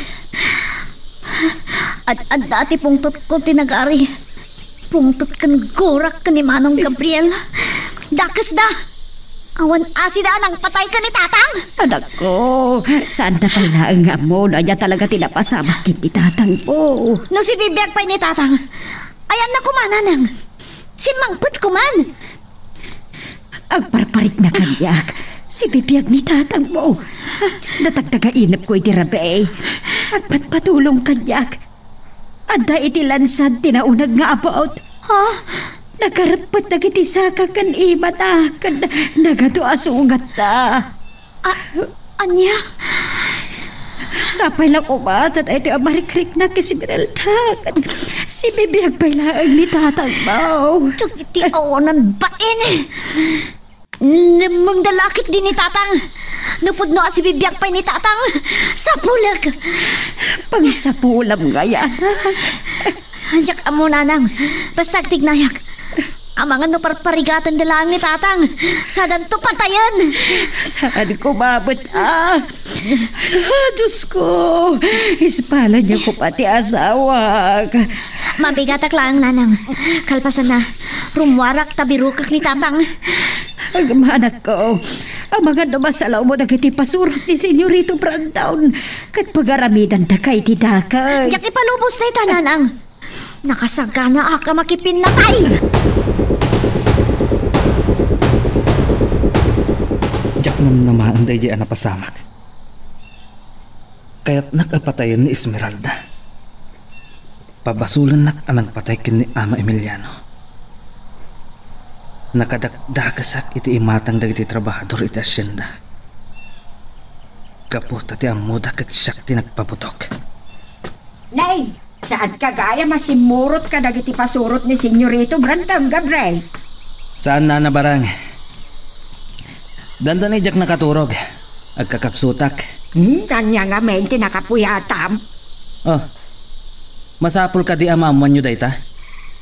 Ad-adda ti pungtotko ti nagari. Pungtot ken gurak ken ni Manong Gabriel. Dakesda. Awan asida a nangpatay ken ni Tatang. Anakko, saanda pay laeng nga ammo no ania talaga ti napasamak ken ni Tatangmo. No sibibiag pay ni Tatang, ayanna koma, Nanang. Simmangpet koman. Agparparikna kaniak, sibibiag ni Tatangmo. Natagtagainepko iti rabii. Agpatpatulong kaniak. Adda iti lansad ti nauneg nga apuot. Ha? Nagarpet dagiti saka ken imana, ken nagadu a sungatna. A-, ania? Sapay la koma ta daytoy a marikriknak, Esmeralda. Sibibiag pay laeng ni Tatangmo. Dagiti awanan bain. Nemmengda la ketdi ni Tatang. No pudno a sibibiag pay ni Tatang, sapulek. Pangsapulam ngay, anak. Diak ammo, Nanang. Basta agtignayak. Amangan no parparigatenda laeng ni Tatang, sadanto patayen. Saan ko mabet, ah. Ah, Diyos ko, ispalan niyo ko pati asawak. Mabigatak laeng, Nanang. Kalpasanna, rummuarak ta birukek ni Tatang. Agmanakko, amangan no masalaw mo dagiti pasurot ni Senyorito Brandon, ket pagaramidandaka iti dakes. Diak ipalubos dayta, Nanang. Nakasaganaak a makipinnatay! Diak namnamaen daydiay a napasamak. Kayatnak a patayen ni Esmeralda. Pabasolennak a nagpatay ken ni Ama Emiliano. Nakadakdakesak iti imatang dagiti trabahador iti asienda. Gapu ta ti ammoda ket siak ti nagpabutok. Nay, saanka gayam a simmurot kadagiti pasurot ni Senyorito Brandon, Gabriel? Saan, Nana Barang. Dandani diak nakaturog. Agkakapsutak. Hmm, ania ngamin ti nakapuyatam? Oh, masapul kadi a maammoanyo dayta?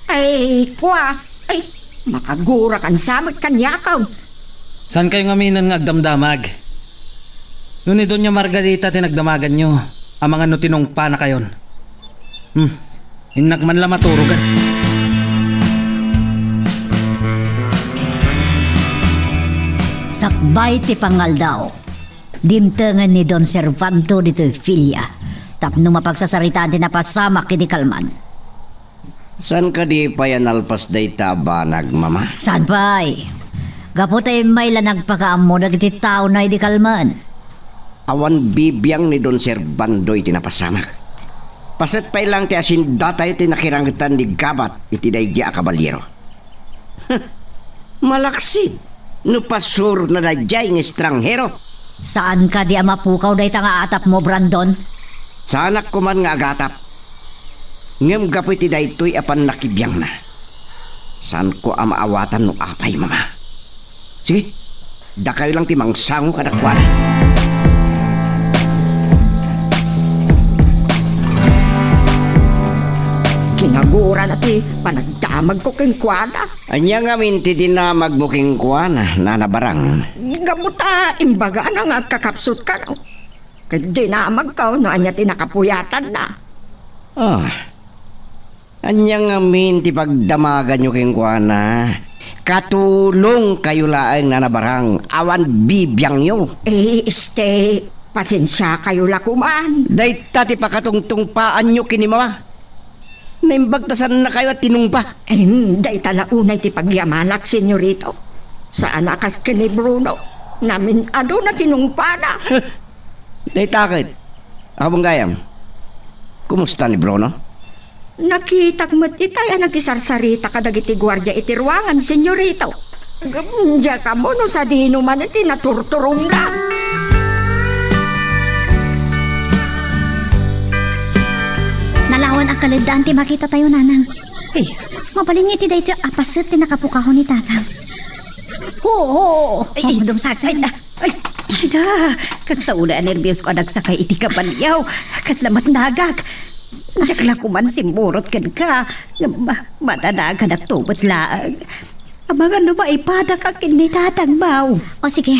Ay, kua. Ay, makagurakan sa met kaniakon. Saankayo ngaminen nga agdamdamag? No ni Doña Margarita ti nagdamaganyo, amangan no tinungpanakayon. Hmm, innak man la maturogen. Sakbay ti pangaldaw, dimtengen ni Don Servando ditoy Filia tapno mapagsasaritaan ti napasamak idi kalman. Saan kadi pay a nalpas dayta a banag, Mama? Saan pay? Gapu ta immay la nagpakaammo dagiti taona idi kalman. Awan bibiang ni Don Servando iti napasamak. Paset pay laeng ti asiendatayo ti nakirangetan ni Gabat iti daydiay a kabaliero. Malaksid no pasurotna daydiay nga estranghero. Saan kadi a mapukaw dayta nga atapmo, Brandon? Saanak koman nga agatap. Ngem gapu iti daytoy a pannakibiangna, saanko a maawatan no apay, Mama. Sige, dakayo lang ti mangsango kadakuada. Kinagurana ti panagdamagko kenkuana. Ania ngamin ti dinamagmo kenkuana, Nana Barang? Gapu ta imbagana nga agkakapsut kano. Ket dinamagko no ania ti nakapuyatanna. Ah. Ania ngamin ti pagdamaganyo kenkuana? Katulongkayo laeng, Nana Barang, awan bibiangyo. Eh, este, pasensiakayo la koman. Dayta ti pakatungtungpaanyo ken ni Mama. Naimbag ta saannakayo a tinungpa. Em, dayta la unay ti pagyamanak, Senyorito. Saan a kas ken ni Bruno. Namin-ado na tinungpana. Dayta ket, awan gayam. Kumusta ni Bruno? Nakitak met itay a nakisarsarita kadagiti guardia iti ruangan, Senyorito. Diak ammo no sadino man iti naturturongna. Nalawan a kaleddaan ti makitatayo, Nanang. Ay, mabalin nga iti daytoy a paset ti nakapukaw ni Tatang. Oo, oo. Ay, ay, dumsat. Ay, ah, ay, ay, da, kasta unay a nerbios ko a nagsakay iti kabalio. Kasla met nagak. Diak la koman simmurot kenka. Ma-, madanaganak to met laeng. Amangan no maipadak a ken ni Tatang Mau. O sige,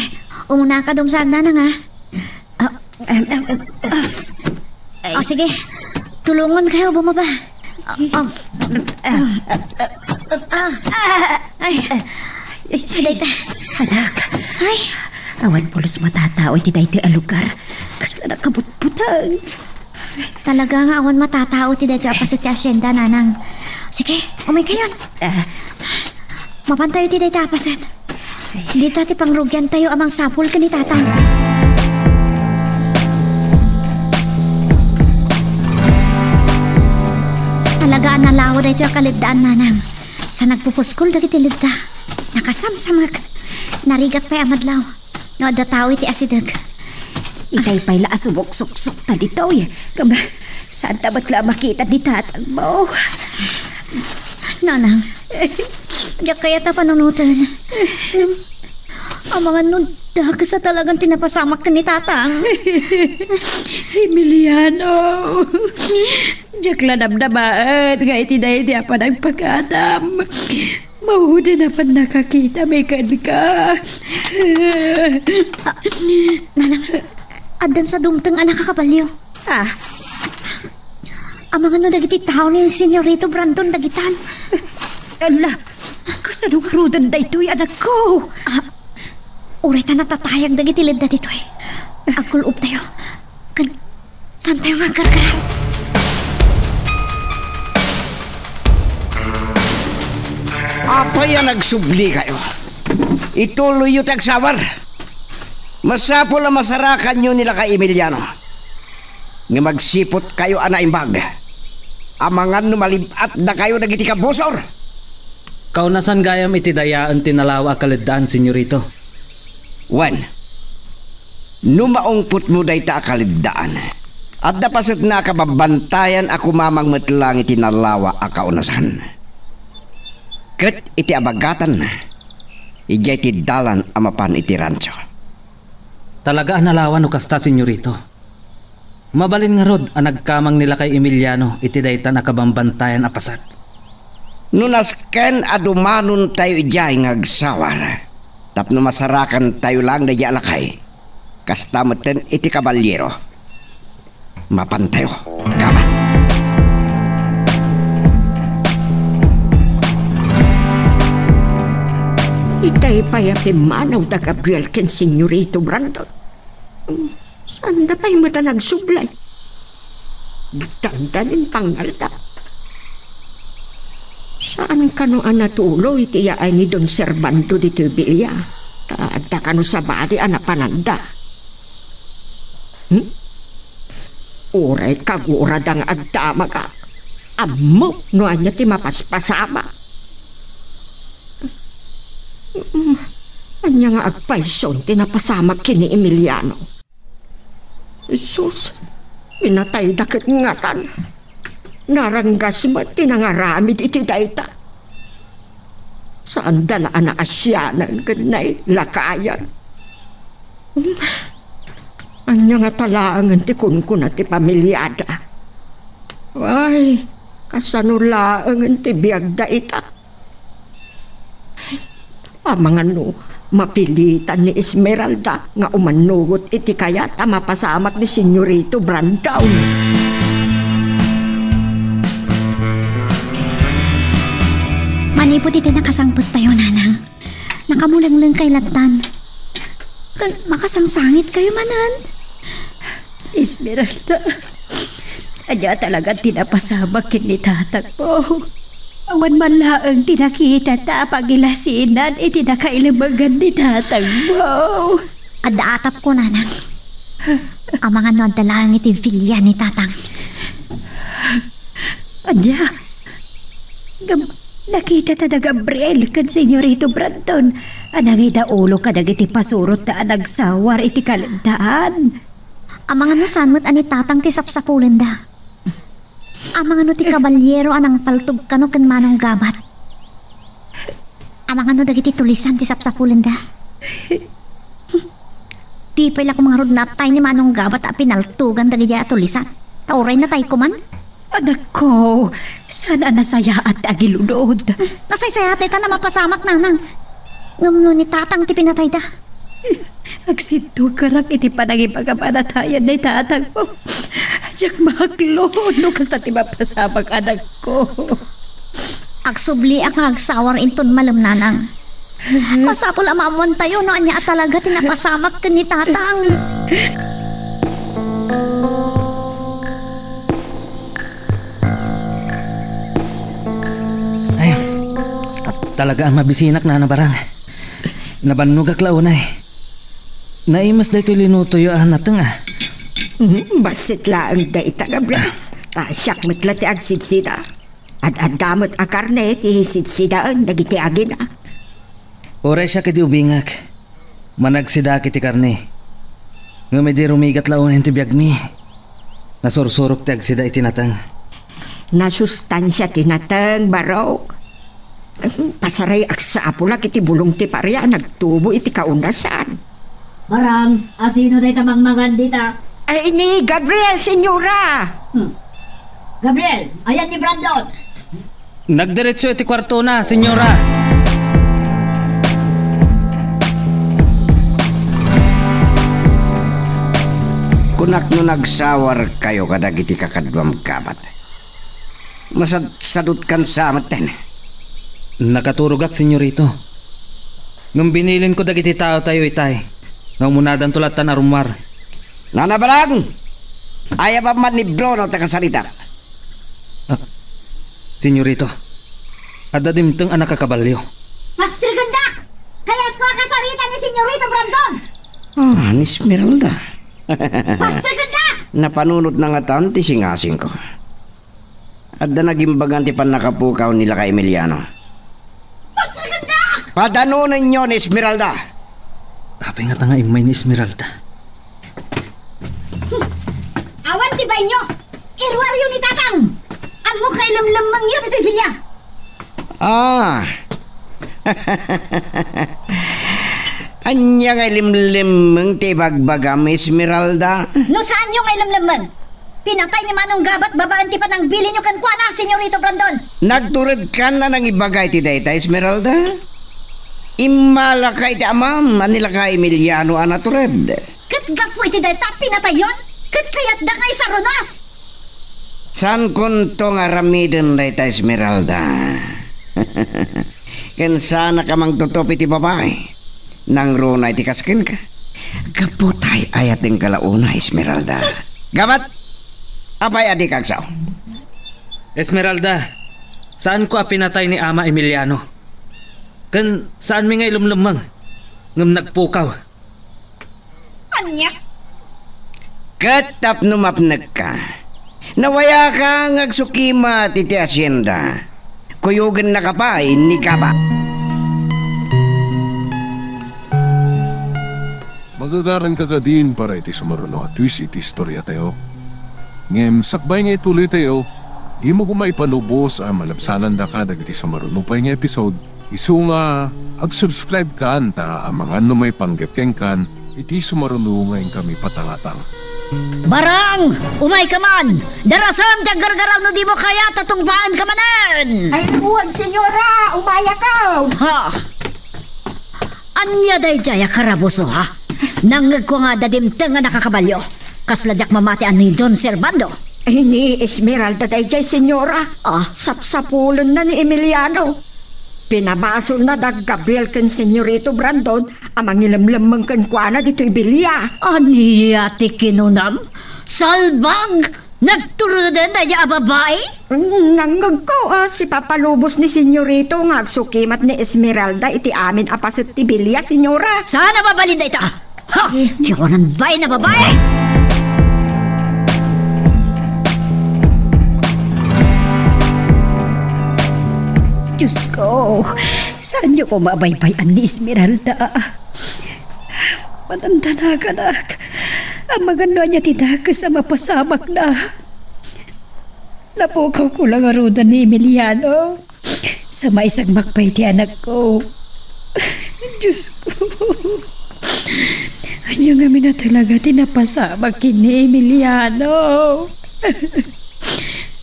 umunaka, dumsat, Nanang, ah. Ah, em, em, em, ah. O sige, tulongankayo bumaba. Ah, ah, ah, ah, ay, dayta. Anak. Ay. Awan pulos matatao iti daytoy a lugar. Kasla nakabutbuteng. Talaga nga awan matatao iti daytoy a paset ti asienda, Nanang. Sige, umaykayon. Ah. Mapantayo iti dayta a paset. Dita ti pangrugiantayo a mangsapul ken ni Tatang. Talaga a nalawa daytoy a kaleddaan, Nanang. Sa nagpupuskol dagiti ledda, nakasamsamek. Narigat pay a madlaw no adda tao iti asideg. Itay pay la a sumuksuksok ta ditoy. Ngem, saanta met la a makita ni Tatang Mau? Nanang, diak kayat a panunoten. Amangan no dakes a talagan ti napasamak ken ni Tatang. Emiliano, diak la namnamaen nga iti daydi a panagpagadam, Maudan a pannakakitami kenka. Ah, nanang, addan sa dumteng a nakakabalio. Ah. Amangan no dagiti tao ni Senyorito Brandon dagitan. Ala, kasano ngaruden daytoy, anakko? Ah, uray ta natatayag dagiti ledda ditoy. Agkul-optayo. Ken, saantayo nga agkarkaraw? Apay a nagsublikayo? Ituloyyo ti agsawar. Masapul a masarakanyo ni Lakay Emiliano. Ngem agsiputkayo a naimbag. Amangan no malib-atdakayo dagiti kabusor. Kaunasan gayam iti dayaen ti nalawa a kaleddaan, Senyorito. Wen, no maungpotmo dayta a kaleddaan, adda pasetna a kababbantayan a kumamang met laeng iti nalawa a kaunasan. Ket iti abagatanna, idiay ti dalan a mapan iti rancho. Talaga a nalawa no kasta, Senyorito. Mabalin ngarud a nagkamang ni Lakay Emiliano iti daytan a kabambantayan a paset. No nasken a dumanontayo idiay nga agsawar tapno masarakantayo laeng daydiay a lakay, kasta metten iti kabaliero. Mapantayo. Kaman. Itay pay a pimmanaw da Gabriel ken Senyorito Brandon. Saanda pay met a nagsublay. Dandanin pangngalda. Saan kano a natuloy ti yaay ni Don Servando ditoy bilia? Ta adda kano sabali a napananda. Hmm? Uray kagurada nga agdamagak. Ammok no ania ti mapaspasamak. Mm, ania nga agpayson ti napasamak ken ni Emiliano? Jesus, pinatayda ket ngatan. Naranggas met ti nangaramid iti dayta. Saanda la a naasianan ken nailakayan. Hmm, ania ngata laengen ti kunkuna ti familiada? Ay, kasano laengen ti biagda ita? Amangan no mapilitan ni Esmeralda nga umannugot iti kayat a mapasamak ni Senyorito Brandon. Manipud iti nakasangpettayo, Nanang, nakamulenglengkay lattan. Ken makasangsangitkayo manen. Esmeralda, ania talaga ti napasamak ken ni tatangmo? Awan man laeng ti nakitata a pangilasinan iti nakailemegan ni tatangmo. Adda atapko, Nanang. Amangan no adda laeng iti bilia ni tatang. Ania? Gab-, nakitata da Gabriel ken Senyorito Brandon a nangidaulo kadagiti pasurotta a nagsawar iti kaleddaan. Amangan no saan met a ni tatang ti sapsapulenda. Amangan no ti kabaliero a nangpaltog kano ken Manong Gabat. Amangan no dagiti tulisan ti sapsapulenda. Di pay la koma ngarud natay ni Manong Gabat a pinaltogan dagidiay a tulisan. Ta uray natay koman. Anakko, saan a nasayaat ti agilunod? Nasaysayaat dayta a mapasamak, Nanang. Ngem no ni tatang ti pinatayda? Agsiddugarak iti panangibagam a natayan ni tatangmo. Diak maaklo no kasta ti mapasamak, anakko. Agsubliak nga agsawar inton malem, Nanang. Masapul a maammoantayo no ania a talaga ti napasamak ken ni tatang. Ay, talaga a mabisinak, Nana Barang. Nabannogak la unay. Naimes daytoy linutoyo a nateng, a. Hmm, bassit laeng dayta, Gabriel. Ta siak met la ti agsidsida. Ad-adda met a karne ti sidsidaen dagiti agina. Uray siak idi ubingak, managsidaak iti karne. Ngem idi rumigat la unay ti biagmi, nasursurok ti agsida iti nateng. Nasustansia ti nateng, Barok. Pasaray, agsapulak iti bulong ti paria a nagtubo iti kaunasan. Barang, asino dayta mangmangan dita? Ay, ni Gabriel, senyora. Hmm. Gabriel, ayan ni Brandon. Nagdiretso iti kuartona, senyora. Kunak no nagsawarkayo kadagiti kakaduam, Gabat. Masadsadutkan sa metten. Nakaturogak, Senyorito. Ngem binilinko dagiti taotayo itay nga umunadanto lattan a rummuar. Nanabalang! Ayabam man ni Bruno ta kasarita. Ah, Senyorito, adda dimteng a nakakabalio. Master Ganda! Kayatko a kasarita ni Senyorito Brandon! Ah, ni Esmeralda. Master Ganda! Napanunot na ngatan ti singasingko. Adda nagimbagan ti pannakapukaw ni Lakay Emiliano. Master Ganda! Padanonenyo ni Esmeralda! Apay ngata nga immay ni Esmeralda? Awan ti bainyo! Iruaryo ni Tatang! Ammok nga ilemlemmengyo ditoy bilia! Ah! Ania nga ilemlemmeng ti ibagbagam, Esmeralda? No saanyo nga ilemlemmeng, pinatay ni Manong Gabat babaen ti panangbilinyo kenkuana, Senyorito Brandon! Nagturedkan a nangibaga iti dayta, Esmeralda? Immalaka iti amam a ni Lakay Emiliano a natured. Ket gapu iti dayta, pinatayon? Ket kayatda nga isaruna? Saankonto nga aramiden dayta, Esmeralda. Ken saanak a mangtutup iti babai. Nangruna iti kas kenka. Gapu ta ay-ayatenka la unay, Esmeralda. Gabat! Apay a dika agsao? Esmeralda, saanko a pinatay ni Ama Emiliano. Ken saanmi nga ilemlemmeng, ngem nagpukaw. Ania? Ket tapno mapnekka, nawayaka nga agsukimat iti asienda. Kuyogennaka pay ni Gabat. Magagaranka kadin para iti sumaruno a twist iti istoriatayo. Ngem sakbay nga ituloytayo, dimo koma ipalubos a malabsanandaka dagiti sumaruno pay nga episode. Isu nga ag-subscribe kan ta amangan no maipanggep kenkan iti sumaruno nga inkami patangatang. Barang! Umayka man! Darasem ti aggargaraw no dimo kayat a tungpaenka manen! Ay, ruag, senyora! Umayakaw! Ha! Ania daydiay a karabuso, ha? Nangngegko nga adda dimteng a nakakabalio. Kasla diak mamati a ni Don Servando. Ay, ni Esmeralda daydiay, senyora. Ah? Sapsapulenna ni Emiliano. Pinabasolna da Gabriel ken Senyorito Brandon a mangilemlemmeng kenkuana ditoy bilia. Ania ti kinunam? Salbag! Nagturuden daydiay a babai? Nangngegko a sipapalubos ni Senyorito nga agsukimat ni Esmeralda iti amin a paset ti bilia, senyora. Saan a mabalin dayta? Ha! Ti awanan bain a babai! Diosko, saanyo koma a baybay-an ni Esmeralda? Madandanaganak. Amangan no ania ti dakes a mapasamakna. Napukawko la ngaruden ni Emiliano. Sa maisagmak pay ti anakko. Diosko. Ania ngamin a talaga ti napasamak ken ni Emiliano?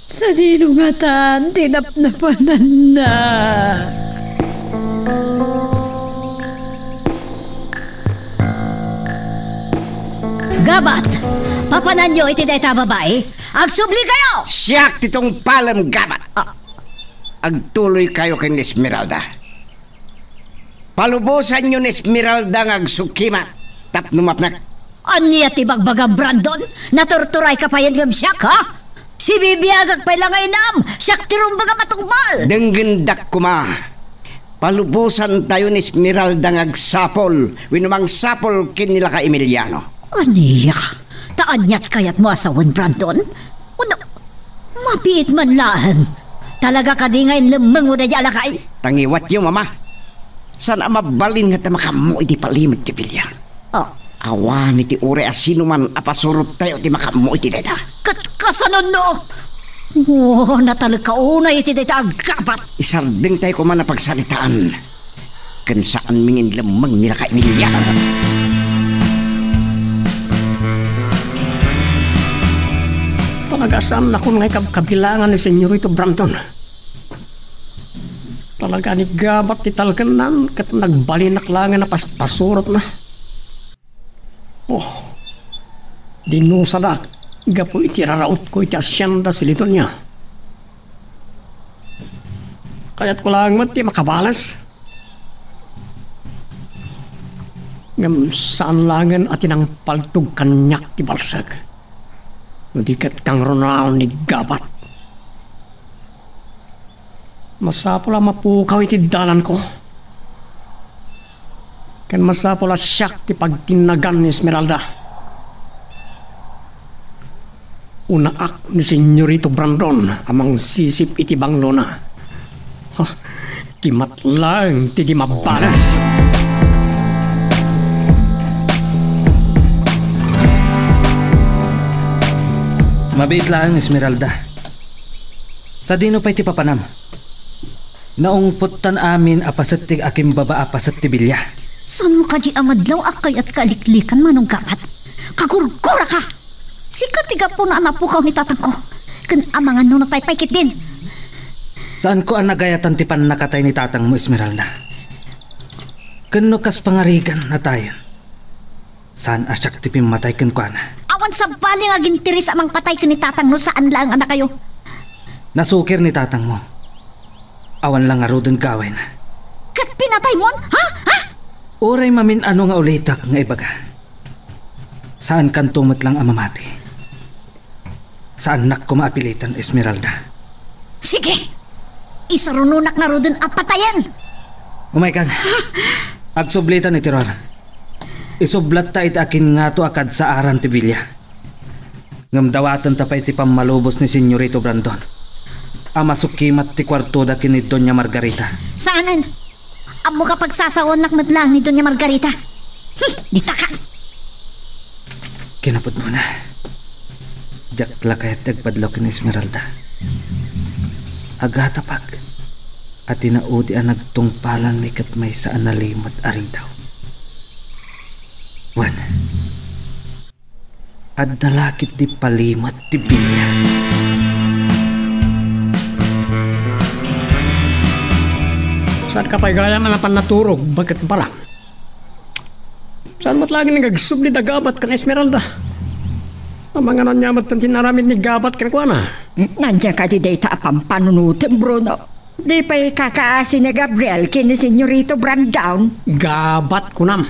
Sadino ngatan ti napnapananna? Gabat! Papananyo iti dayta a babai? Agsublikayo! Siak ti tungpalem, Gabat! Ah. Agtuloykayo ken Esmeralda. Palubosanyo ni Esmeralda nga agsukimat tapno mapnek. Ania ti bagbagam, Brandon? Naturturayka payen ngem siak, ha? Sibibiagak pay la nga inam, siak ti rumbengam a tungpal. Denggendak koma. Palubosantayo ni Esmeralda nga agsapul wenno mangsapul ken ni Lakay Emiliano. Ania? Ta aniat kayatmo a sawen, Brandon? Wenno, mabiit man laeng. Talaga kadi nga inlemmengmo daydiay a lakay? Tangiwatyo, Mama. Saan a mabalin nga ta makaammo iti palimed ti bilia. Ah. Awan iti uray a sinuman a pasurottayo ti makaammo iti dayta. Ket kasanono? Oh, natalekka unay iti dayta a Gabat. Isardengtayo koma a pagsaritaan. Ken saanmi nga inlemmeng ni Lakay Emiliano. Talaga saannakon nga ikabkabilangan ni Senyorito Brandon. Talaga ni Gabat ti talkennan ket nagbalinak laeng a pas-, pasurotna. Oh. Dinusadak gapu iti rarautko iti asienda Siledonia. Kayatko laeng met ti makabales. Ngem saan laengen a ti nangpaltog kaniak ti balsek. No di ket kangrunaon ni Gabat. Masapul a mapukaw iti dalanko. Ken masapul a siak ti pagtinnagan ni Esmeralda. Unaak ni Senyorito Brandon a mangsisip iti banglona. Ha, kimat laeng ti di mabales. Mabiit laeng, Esmeralda. Sadino pay ti papanam? Naungpottan amin a paset ti akimbaba a paset ti bilia. Saanmo kadi a madlaw a kayatka a liklikan, Manong Gabat? Kagurguraka! Sika ti gapuna a napukaw ni tatangko. Ken amangan no natay pay ketdin. Saanko a nagayatan ti pannakatay ni tatangmo, Esmeralda. Ken no kas pangarigan natayen, saan a siak ti pimmatay kenkuana. Awan sabali nga aginteres a mangpatay ken ni tatang no saan laeng a dakayo. Nasukir ni tatangmo. Awan la ngaruden gawayna. Ket pinataymon? Ha? Ha? Uray mamin-ano nga ulitek nga ibaga. Saankanto met lang a mamati. Saannak koma a pilitan, Esmeralda. Sige! Isarunonak ngaruden a patayen! Umaykan. Agsublitan iti ruar. Isublatta iti akin ngato a kadsaaran ti bilia. Ngem dawatenta pay ti pammalubos ni Senyorito Brandon a masukimat ti kuartoda ken ni Doña Margarita. Saanen! Ammok a pagsasaonak met laeng ni Doña Margarita. Hmm, ditaka! Kinapudnona, diak la kayat ti agpadlaw ken Esmeralda. Agatapak a ti naudi a nagtungpalanmi ket maysa a nalimed a ridaw. Wen, adda la ketdi palimed ti bilia. Saanka pay gayam a napan naturog baket barang? Saan met laeng nga agsubli da Gabat ken Esmeralda? Amangan ania met ti inaramid ni Gabat kenkuana? Ania kadi dayta a pampanunotem, Bruno? Di pay kakaasi ni Gabriel ken ni Senyorito Brandon? Gabat kunam.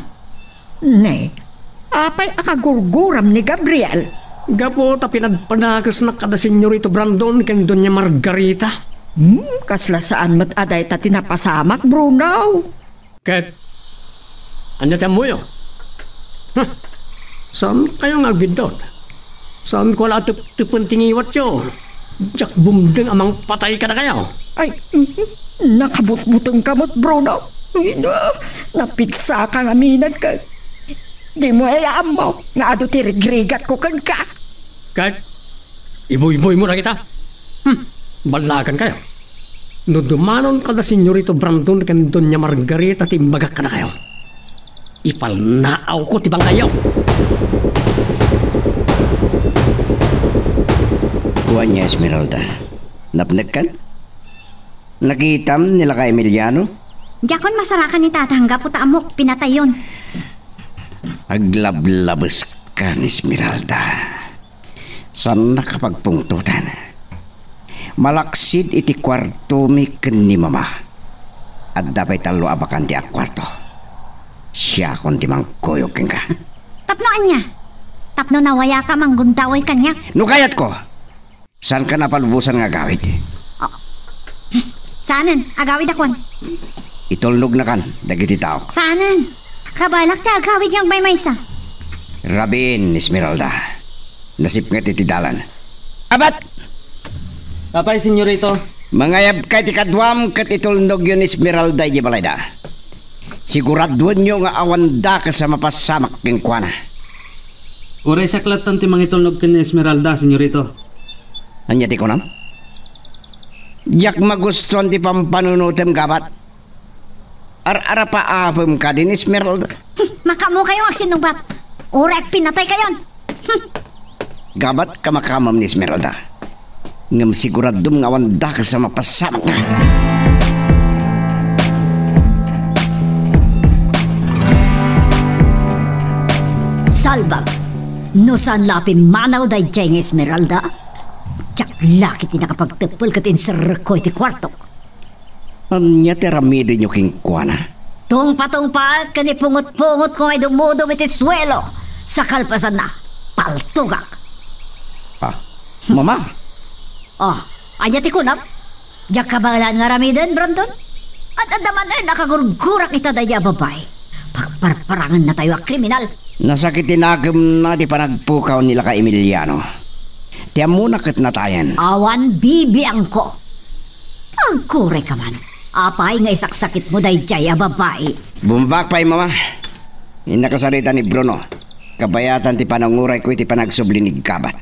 Ne, apay a kagurguram ni Gabriel? Gapu ta pinadpadakesnak kada Senyorito Brandon ken Doña Margarita. Hmm, kasla saan met a dayta ti napasamak, Bruno. Ket ania ti ammoyo? Huh! Saankayo nga agbiddut? Saanko la a teptepen ti ngiwatyo. Diak bumdeng a mangpatay kadakayo. Ay, nakabutbutengka met, Bruno. Ay, na, napigsaka ngamin ket dimo aya ammo nga adu ti rigrigatko kenka. Ket ibuyboymo dagita. Hmm, ballagankayo. No dumanon kada Senyorito Brandon ken Doña Margarita ti imbagak kadakayo, ipalnaawko ti bangkayyo. Ania, Esmeralda, napnekkan? Nakitam ni Lakay Emiliano? Diakon masarakan ni Tatang gapu ta ammok pinatayyon. Aglablabeska, Esmeralda. Saannak a pagpungtotan. Malaksid iti kuartomi ken ni Mama, adda pay tallo a bakante a kuarto. Siakon ti mangkuyog kenka. Tapno ania? Tapno nawayaka a manggundaway kaniak? No kayatko, saankan a palubosan nga agawid. Oh. Saanen, agawidakon. Itulnognakan dagiti tao. Saanen. Kabalak ti agawid nga agmaymaysa. Rabiin, Esmeralda. Nasipnget iti dalan. Abat! Apay, Senyorito? Mangayabka iti kaduam ket itulnogyo ni Esmeralda idiay balayda. Siguraduenyo nga awan dakes a mapasamak kenkuana. Uray siak lattan ti mangitulnog ken ni Esmeralda, Senyorito. Ania ti kunam? Diak magustuan ti pampanunotem, Gabat. Ar-arapaapem kadi ni Esmeralda? Hmm, makaammokayo nga agsinnungbat. Uray agpinataykayon. Hmm. Gabat, kamakamam ni Esmeralda. Ngem siguradom nga awan dakes a mapasamakna. Salbag, No saan la a pimmanaw daydiay nga Esmeralda, diak la ketdi nakapagteppel ket inserrekko iti kuartok. Ania ti aramidenyo kenkuana? Tungpatungpaek ken ipungotpungotko nga idumudum iti suelo. Sa kalpasanna, paltugak. Ah, Mama? Ah, ania ti kunam? Diak kabaelan nga aramiden, Brandon? Ad-adda manen a kagurgurak ita daydiay a babai. Pagparparangennatayo a kriminal. Nasakit ti nakemna ti panagpukaw ni Laka Emiliano. Ti ammona ket natayen. Awan bibiangko. Agkurayka man. Apay nga isaksakitmo daydiay a babai? Bumbaak pay, Mama. Innaka sarita ni Bruno. Kabayatan ti panangurayko iti panagsubli ni Gabat.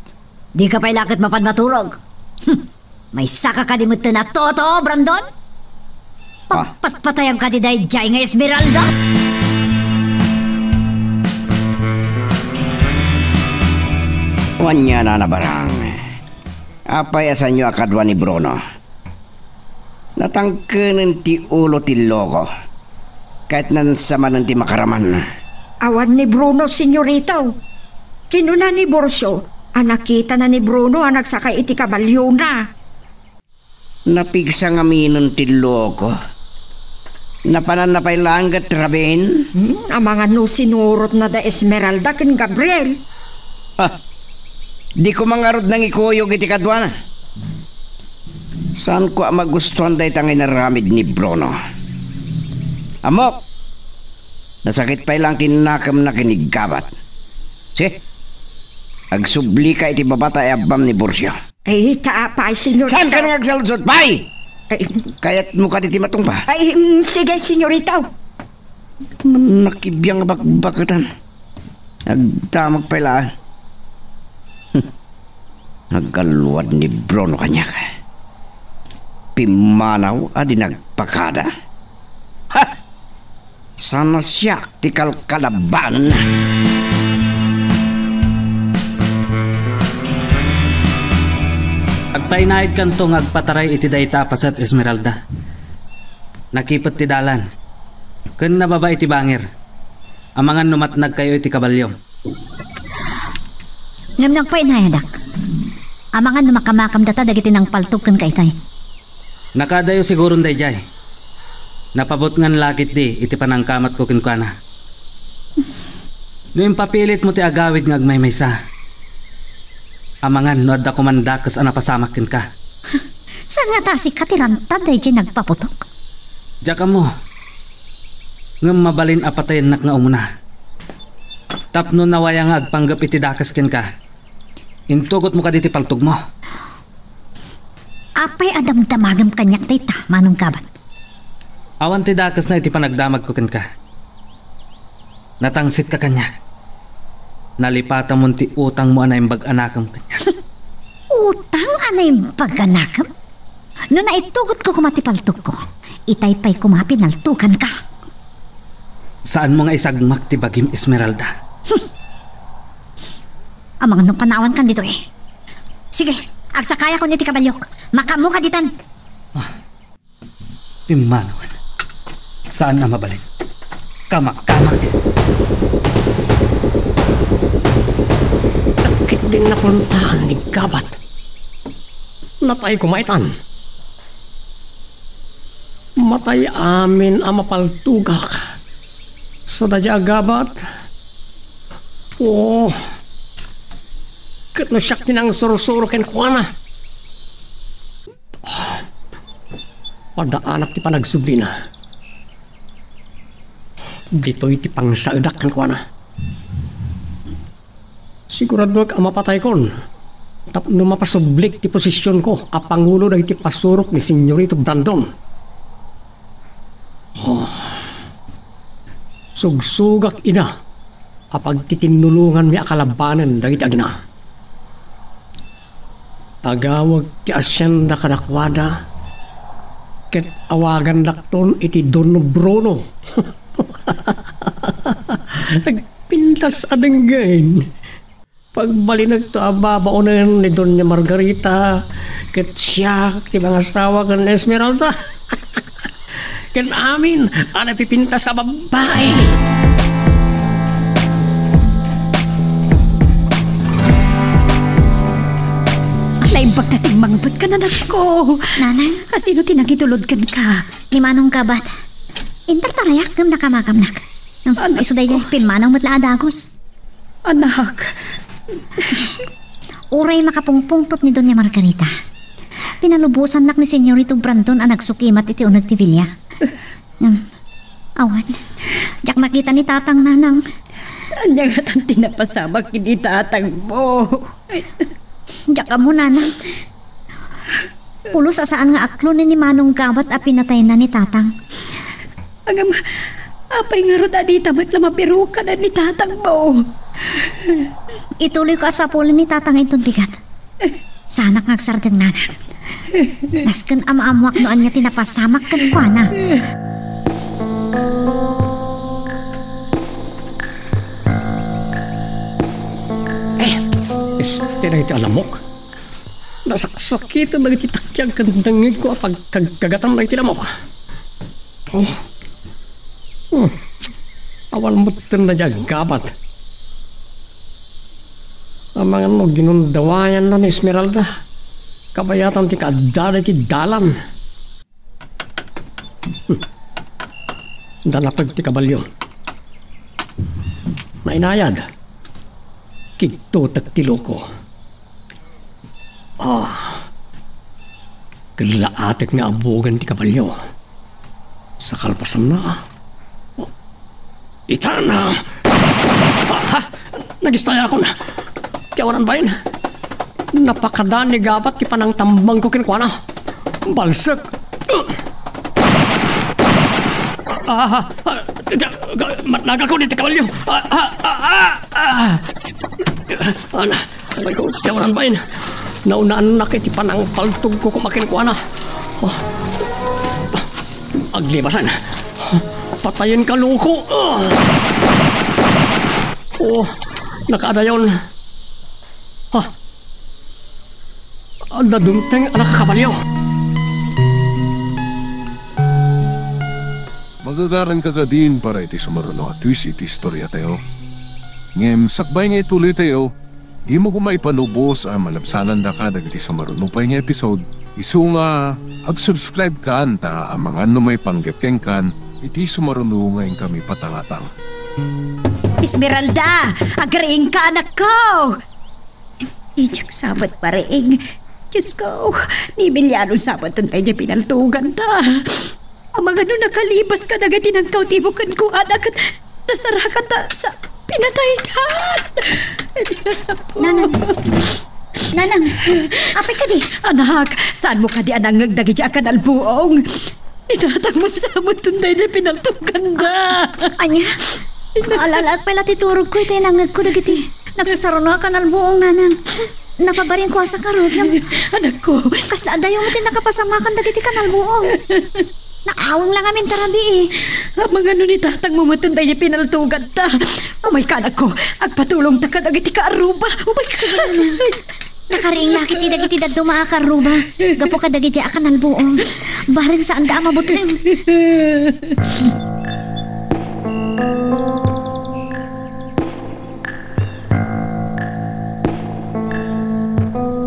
Dika pay la ket mapan maturog. Hmm. Maysaka kadi metten a toto, Brandon? Ah. Pagpatpatayam kadi daydiay nga Esmeralda? Wen, Nana Barang. Apay a saanyo a kadua ni Bruno? Natangkenen ti ulo ti loko. Ket nansamanen ti makaraman. Awan ni Bruno, senyorito. Kinuna ni Borcio a nakitana ni Bruno a nagsakay iti kabaliona. Napigsa ngaminen ti loko. Napananna pay laeng ket rabin? Hmm, amangan no sinurotna da Esmeralda ken Gabriel. Ah, di ko man ngarud nangikuyog iti kaduana. Saanko a magustuan dayta nga inaramid ni Bruno. Ammok, nasakit pay laeng ti nakemna ken ni Gabat. Si, agsublika iti babata a abbam ni Borcio. Ay, ta apay, senyorito. Saan ka nang agsaludsod? Pay! Ay, kayatmo kadi ti matungpa? Ay, mm, sige, senyorito. Nakibiang a bakbaketan. Agdamag pay laeng. Hmm. Nagkalluad ni Bruno kaniak. Pimmanaw a di nagpakada. Ha! Saan a siak ti kalkalabanenna. Agtaynayedkanto nga agpataray iti dayta a paset, Esmeralda. Nakipet ti dalan, ken nababa iti bangir. Amangan no matnagkayo iti kabaliom. Ngem nagpainayadak. Amangan no makamakam data dagiti nangpaltog kenka itay. Nakadayo siguron daydiay. Napabutngan la ketdi iti panangkamatko kenkuana. No impapilitmo ti agawid nga agmaymaysa, amangan no adda koman dakes a napasamak kenka. Saan nga ta sika ti rantad daydiay nagpaputok? Diak ammo. Ngem mabalin a patayennak nga umuna. Tapno nawaya nga agpanggep iti dakes kenka, intugotmo kadi ti paltogmo. Apay a damdamagem kaniak dayta, Manong Gabat? Awan ti dakesna iti panagdamagko kenka. Natangsitka kaniak. Nalipatamon ti utangmo a naimbag a nakem kaniak. Utang a naimbag a nakem? No naitugotko koma ti paltogko, itay pay koma pinaltoganka. Saanmo nga isagmak ti bagim, Esmeralda. Amangan no panawankan ditoy. Sige, agsakayakon iti kabaliok. Makaammoka ditan. Ah, pimmanawen. Saan a mabalin. Kamakkamak. Ket din napuntaan ni Gabat. Natay koma itan. Matay amin a mapaltogak. Sa daydiay a Gabat. Oo. Ket no siak ti nangsursuro kenkuana. Padaanak ti panagsublina. Ditoy ti pangsaedak kenkuana. Siguradoek a mapataykon tapno mapasublik ti posisionko a pangulo dagiti pasurok ni Senyorito Brandon. Oh. Sugsugak ida a pagtitinnulonganmi a kalabanen dagiti agina. Agawag ti asienda kadakuada, ket awagandakton iti Don Bruno. Agpintas a denggen. Pagbalinekto a babaonen ni Doña Margarita, ket siak ti mangasawa ken Esmeralda. Ken amin a napipintas a babbai. Simmangpetka, anakko. Nanang? Asino ti nangitulod kenka? Ni Manong Gabat. Intartarayak ngem nakamakamnak. Anak Isu daydiay, ko. Pimmanaw met la a dagus. Anak. Uray makapungpungtot ni Doña Margarita, pinalubosannak ni Señorito Brandon a nagsukimat iti uneg ti bilia. Ngem, awan. Diak nakita ni Tatang, Nanang. Ania ngatan ti napasamak ken ni Tatangmo? Diak ammo, Nanang. Pulos a saan nga aklonen ni Manong Gabat a pinatayna ni Tatang. Ngem, apay ngarud a dita met la mabirukanan ni Tatangmo? Ituloyko a sapulen ni Tatang inton bigat. Saanak nga agsardeng, Nanang. Nasken a maammoak no ania ti napasamak kenkuana. Eh, este dagiti alamok. Nasaksakiten dagiti takiag ken dengngegko a pagkagkagatan dagiti lamok. Oh. Hmm. Awan metten daydiay aggabat. Amangan no ginundawayanna ni Esmeralda. Kabayatan ti kaaddada iti dalan. Hmm. Nalapag ti kabalio. Nainayad. Kigtutek ti loko. Ah. Ket laatek nga abugen ti kabalio. Sa kalpasanna, ah. Oh. Itana! Ah, ha? Nagistayakon. Ti awanan bain. Napakada ni Gabat ti panangtambangko kenkuana. Balsek. Ah, ah, ah, matnagakon iti kabalio. Ah, ah, ah, ah, ah. Ana, aray ko, ti awanan bain. Naunaannak iti panangpaltogko koma kenkuana. Oh. Aglibasan. Patayenka, loko. Ah. Oh, nakaadayon. Ah. Adda dumteng a nakakabalio. Magagaranka kadin para iti sumaruno a twist iti istoriatayo. Ngem sakbay nga ituloytayo, dimo koma ipalubos a malabsanandaka dagiti sumaruno pay nga episode, isu nga ag-subscribe kan ta amangan no maipanggep kenkan iti sumaruno nga inkami patangatang. Esmeralda, agriingka, anakko! Idiak sabet, Maring. Diosko, ni Emiliano sabet daydiay pinaltoganda. Amangan no nakalibas kadagiti nangkawtibo kenkuana ket nasarakan ta sa pinatayda. Nanang. Nanang, apay kadi? Anak, saanmo kadi a nangngeg dagiti a kanalbuong? Ni Tatang met sa amuton daydiay pinaltoganda. Ania? Ala-alaek pay la ti turogko iti nangngegko dagiti nagsasaruno a kanalbuong, Nanang. Napabaringko a sakarot, ngem anakko, kasla adayo met ti nakapasamakan dagiti kanalbuong. Naaweng la ngamin ta rabii. Amangan no ni Tatangmo met daydiay pinaltoganta. Umayka, anakko, agpatulongta kadagiti kaarruba. Umayka. Nakariing la ketdi dagiti dadduma a kaarruba gapu kadagiti a kanalbuong. Bareng saanda a mabutleng.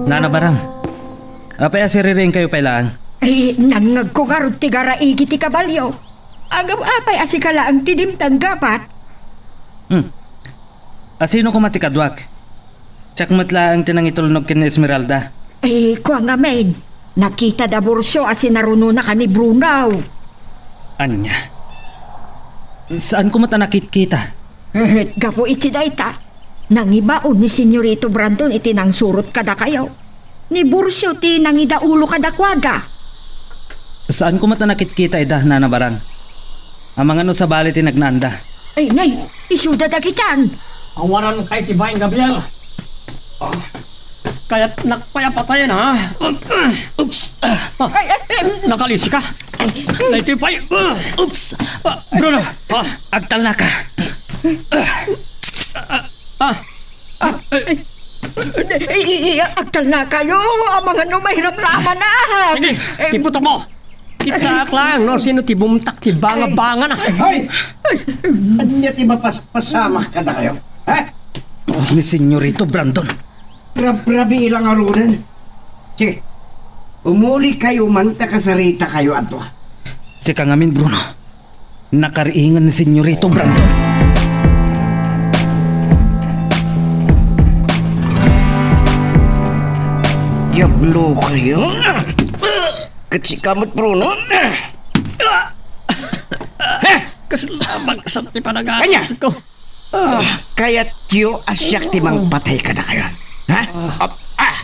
Nana Barang, apay a siririingkayo pay laeng? Ay, nangngegko ngarud ti garaigi ti kabalio. Ngem apay a sika laeng ti dimteng, Gabat? Hmm. Asino koma ti kaduak? Siak met laeng ti nangitulnog ken ni Esmeralda. Eh, kua ngamin, nakita da Burcio a sinarunona ken ni Bruno. Ania? Saanko met a nakitkita. Gapu iti dayta, nangibaon ni Señorito Brandon iti nangsurot kadakayo. Ni Burcio ti nangidaulo kadakuada. Saanko met a nakitkita ida, Nana Barang. Amangan no sabali ti nagnaanda. Ay, nay, isuda dagitan. Awanan kay ti bain, Gabriel. Ah, kayatnak pay a patayen, ha? Oops. Ah, ay, ay, ay, nakalisi ka? Daytoy pay. Oops. Ah, Bruno. Ah, agtalnaka. Ah, ah, ah, ay, ay, ay, ay, agtalnakayo, amangan no mairamramanak. Sige, eh, iputok mo. Kitaak lang no sino ti bumtak ti banga-banga na. Hoy! Ania ti mapaspasamak kadakayo? Ha? Ni Señorito Brandon. Rabrabii la ngaruden. Sige. Umulikayo man ta kasaritakayo a dua. Sika ngamin, Bruno. Nakariingan ni Senyorito Brandon. Diablo kayo. Ket sika met, Bruno. Kasla maksat ti panagas ko. Ah, kayatyo a siak ti mangpatay kadakayo? Ha? Ah. Ah!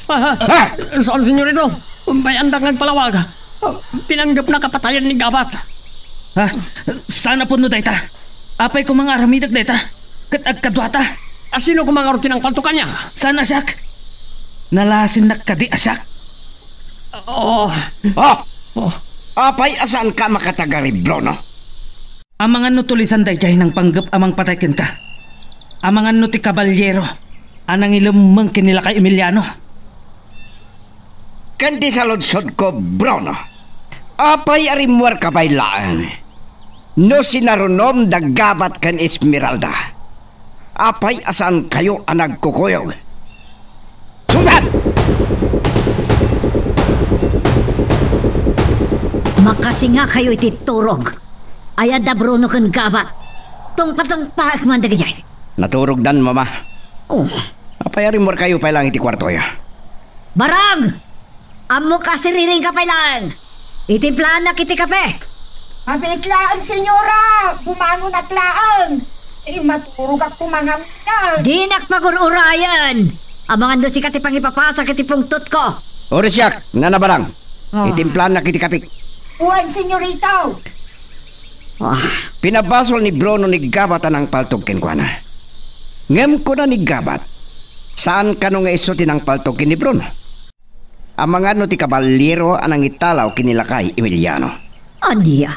Ah, ah, saan, senyorito? Umbay andak nagpalawag. Ah, pinanggepna kapatayen ni Gabat. Ha? Saan a pudno dayta? Apay koma nga aramidek dayta? Ket agkaduata? A, sino koma ngarud ti nangpaltokan niya? Saan a siak? Nalasinnak kadi a siak? Oh. Ah! Oh. Apay a saanka a makatagari, Bruno? Amangan no tulisan daydiay nangpanggep a mangpatay kenka? Amangan no ti kabalyero a nangilemmeng ken ni lakay Emiliano? Ken ti saludsodko, Bruno, apay a rimmuarka pay laeng no sinarunom da Gabat ken Esmeralda? Apay a saankayo a nagkukuyog? Sungbat! Makasingakayo iti turog. Ay adda Bruno ken Gabat. Tungpatungpaek man dagijay. Naturogdan, Mama. Oh. Apay a rimmuarkayo pay laeng iti kuartoyo? Barang! Ammok a siriringka pay laeng. Itimplannak iti kape. Mabiit laeng, senyora. Bumangonak laeng. Eh, maturogak koma ngamin. Dinak pagur-urayen. Amangan no sika ti pangipapasak iti pungtotko. Uray siak, Nana Barang. Ah. Itimplannak iti kape. Wen, senyorito. Ah. Pinabasol ni Bruno ni Gabat a nangpaltog kenkuana. Ngem kuna ni Gabat, saan kano nga isu ti nangpaltog ken ni Bruno? Amangan no ti kabalyero a nangitalaw ken ni lakay Emiliano. Ania?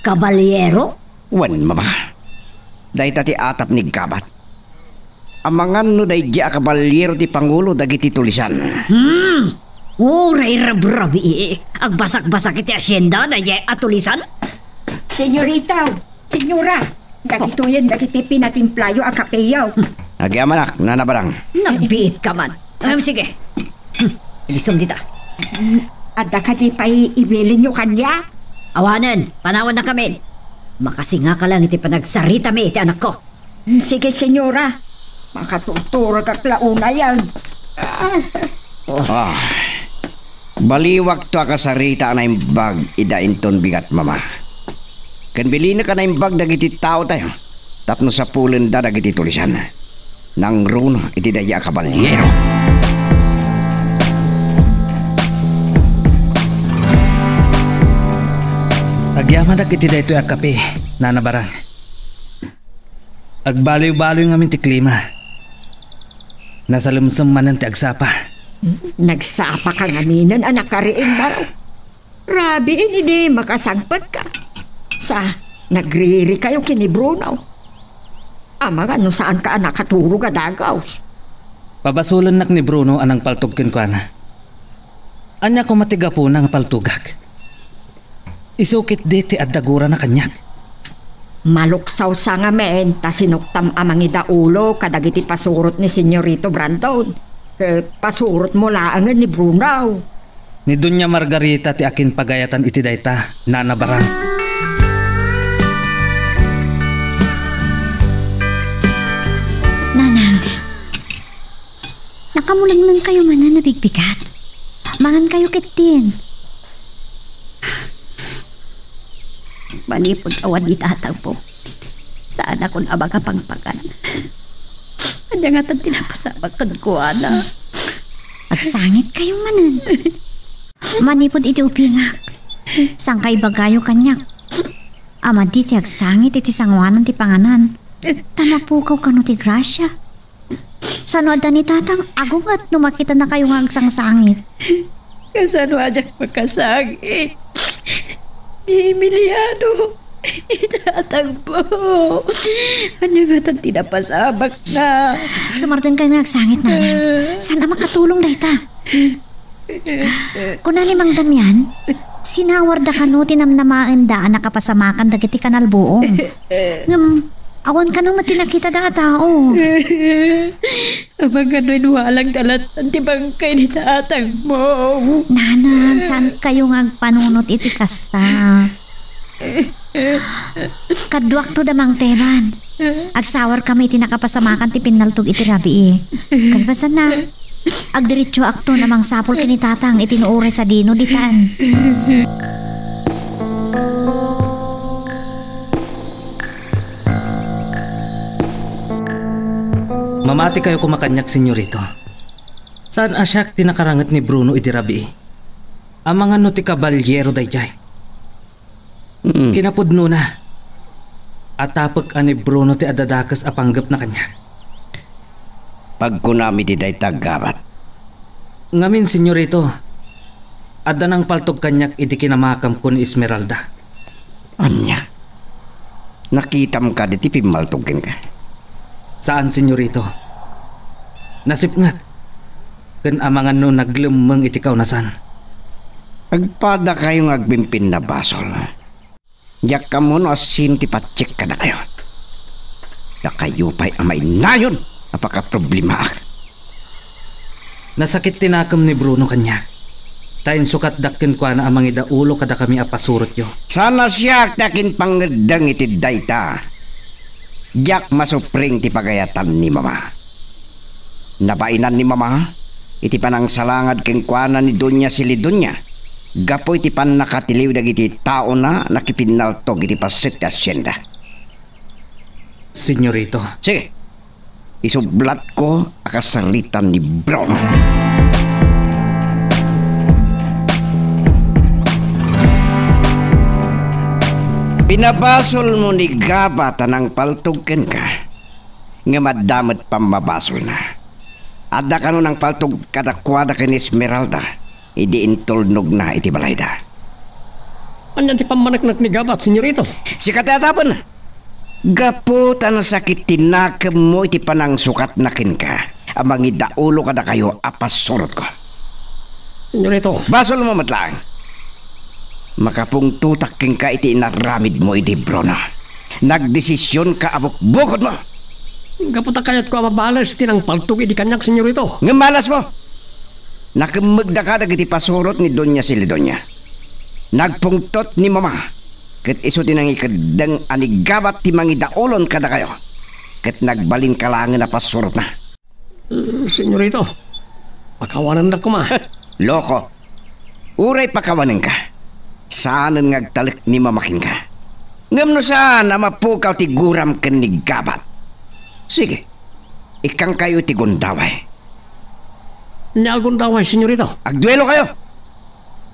Kabalyero? Wen, Mama. Dayta ti atap ni Gabat. Amangan no daydiay a kabalyero ti pangulo dagiti tulisan. Hmm. Uray rabrabii. Agbasakbasak iti asienda daydiay a tulisan? Senyorita, senyora, dagitoyen dagiti pinatimplayo a kapeyo. Agyamanak, Nana Barang. Nagbiitka man. Em, sige. Hmm, ilisum dita. Adda kadi pay ibilinyo kaniak? Awanen, panawanna kami. Makasingaka lang iti panagsaritami iti anakko. Sige, senyora. Makaturturogak la unayen. Ah, baliwakto a kasarita a naimbag ida inton bigat, Mama. Ken bilinek a naimbag dagiti taotayo tapno sapulenda dagiti tulisan. Nangruno iti daydiay a kabalyero. Agyamanak iti daytoy a kape, Nana Barang. Agbaliwbaliw ngamin ti klima. Nasalemsem manen ti agsapa. Nagsapaka ngaminen a nakariing, Barong. Rabiin idi makasangpetka. Sa, nagririkayo ken ni Bruno. Amangan no saanka a nakaturog a dagaws. Pabasolennak ni Bruno a nangpaltog kenkuana. Ania koma ti gapuna nga paltogak? Isu ketdi ti adda gurana kaniak. Maluksawsa ngamin ta sinuktam a mangidaulo kadagiti pasurot ni Senyorito Brandon. Eh, pasurotmo laengen ni Bruno. Ni Doña Margarita ti akinpagayatan iti dayta, Nana Barang. Nanang, nakamulengngeng kayo manen a bigbigat. Mangan kayo ketdin. Manipud awan ni tatangmo, saanakon a makapangpangan. Ania ngatan ti napasabak kenkuana? Agsangit kayo manen. Manipud iti upingak, saan kayo ibagayo kaniak a madi ti agsangit iti sanguanan ti panganan, ta mapukaw kano ti grasia. Sano adda ni tatang agunget no makitana kayo nga agsangsangit? Kasano a diak makasangit? Ni Emiliano, ni tatangmo. Ania ngatan ti napasabakna? Sumarten kayo nga agsangit, Nanang. Saan a makatulong dayta? Kuna ni Mang Damian, sinawarda kano ti namnamaenda a nakapasamakan dagiti kanalbuong. Ngem, Awan kano met ti nakitada a tao. Amangan no inwalangda lattan ti bangkay ni tatangmo. Nanang, saan kayo nga agpanunot iti kasta? Kaduakto da Mang Teban. Agsawarkami iti nakapasamakan ti pinnaltog iti rabii. Kalpasanna, agdiretsoakton a mangsapul ken ni Tatang iti no uray sadino ditan. Mamati kayo koma kaniak, Senyorito. Saan a siak ti nakaranget ni Bruno idi rabii? Amangan no ti kabalyero daydiay. Hmm. Kinapudnona, atapek a ni Bruno ti adda dakes a panggepna kaniak. Pagkunam iti dayta, Gabat. Ngamin, Senyorito, adda nangpaltog kaniak idi kinamakamko ni Esmeralda. Ania? Nakitam kadi ti pimmultog kenka? Saan, Senyorito. Nasipnget. Ken amangan no naglemmeng iti kaunasan. Agpadakayo nga agpimpinnabasol. Diak ammo no asino ti patiek kadakayo. Dakayo pay a mainayon a pakaproblemaak. Nasakit ti nakem ni Bruno kaniak, ta insukatdak kenkuana a mangidaulo kadakami a pasurotyo. Saan a siak ti akinpangeddeng iti dayta. Diak masupring ti pagayatan ni Mama. Nabainan ni Mama iti panangsalangad kenkuana ni Doña Celidonia gapu iti pannakatiliw dagiti taona nakipinnaltog iti paset ti asienda. Senyorito. Sige. Isublatko a kasaritan ni Bruno. Pinabasolmo ni Gabat a nangpaltog kenka, ngem adda met pammabasolna. Adda kano nangpaltog kadakuada ken Esmeralda idi intulnogna iti balayda. Ania ti pammaneknek ni Gabat, Senyorito? Sika ti atapenna. Gapu ta nasakit ti nakemmo iti panangsukatna kenka a mangidaulo kadakayo a pasurotko. Senyorito. Basolmo met laeng. Makapungtotak kenka iti inaramidmo idi Bruno. Nagdesisionka a bukbukodmo. Gapu ta kayatko a mabales ti nangpaltog idi kaniak, Senyorito. Ngem malasmo. Nakemmegdaka dagiti pasurot ni Doña Celidonia. Nagpungtot ni Mama, ket isu ti nangikeddeng a ni Gabat ti mangidaulon kadakayo, ket nagbalinka laengen a pasurotna. Eh, Senyorito, pakawanendak koma. Loko. Uray pakawanenka, saanen nga agtalek ni Mama kenka. Ngem no saan a mapukaw ti guram ken ni Gabat, sige, ikkankayo iti gundaway. Ania a gundaway, Senyorito? Agduelokayo.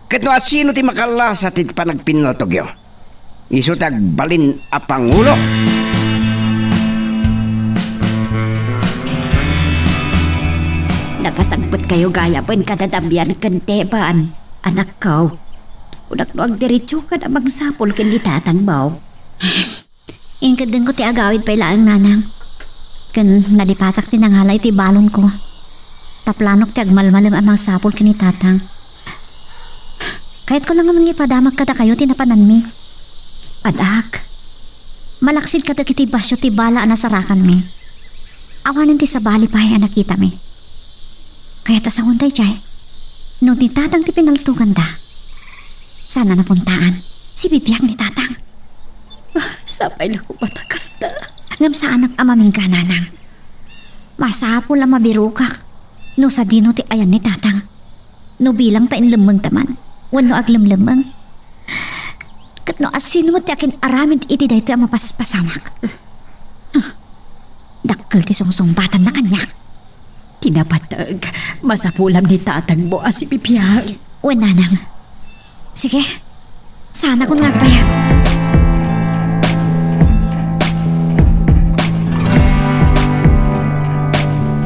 Ket no asino ti makallasa ti panagpinnaltogyo, isu ti agbalin a pangulo. Nakasangpetkayo gayam ken kadadabian ken Teban, anakko. Kunak no agdiretsokan a mangsapul ken ni tatangmo. Inkeddengko ti agawid pay laeng, nanang. Ken nalipatak ti nangala iti balonko. Ta planok ti agmalmalem a mangsapul ken ni tatang. Kayatko la nga mangipadamak kadakayo ti napananmi. Anak, malaksid kadagiti basio ti bala a nasarakanmi. Awanen ti sabali pay a nakitami. Kayat a sawen daydiay, no ni tatang ti pinaltoganda, saan a napuntaan. Sibibiag ni tatang. Ah, sapay la koma ta kasta. Ngem saanak a mamingga, nanang. Masapul a mabirokak no sadino ti ayan ni tatang. No bilang ta inlemmengta man, wenno aglemlemmeng. Ket no asino met ti akin-aramid iti daytoy a mapaspasamak. Dakkel ti sungsungbatanna kaniak. Ti napateg, masapulam ni tatangmo a sibibiag. Wen, nanang. Sige, saanakon nga agbayag.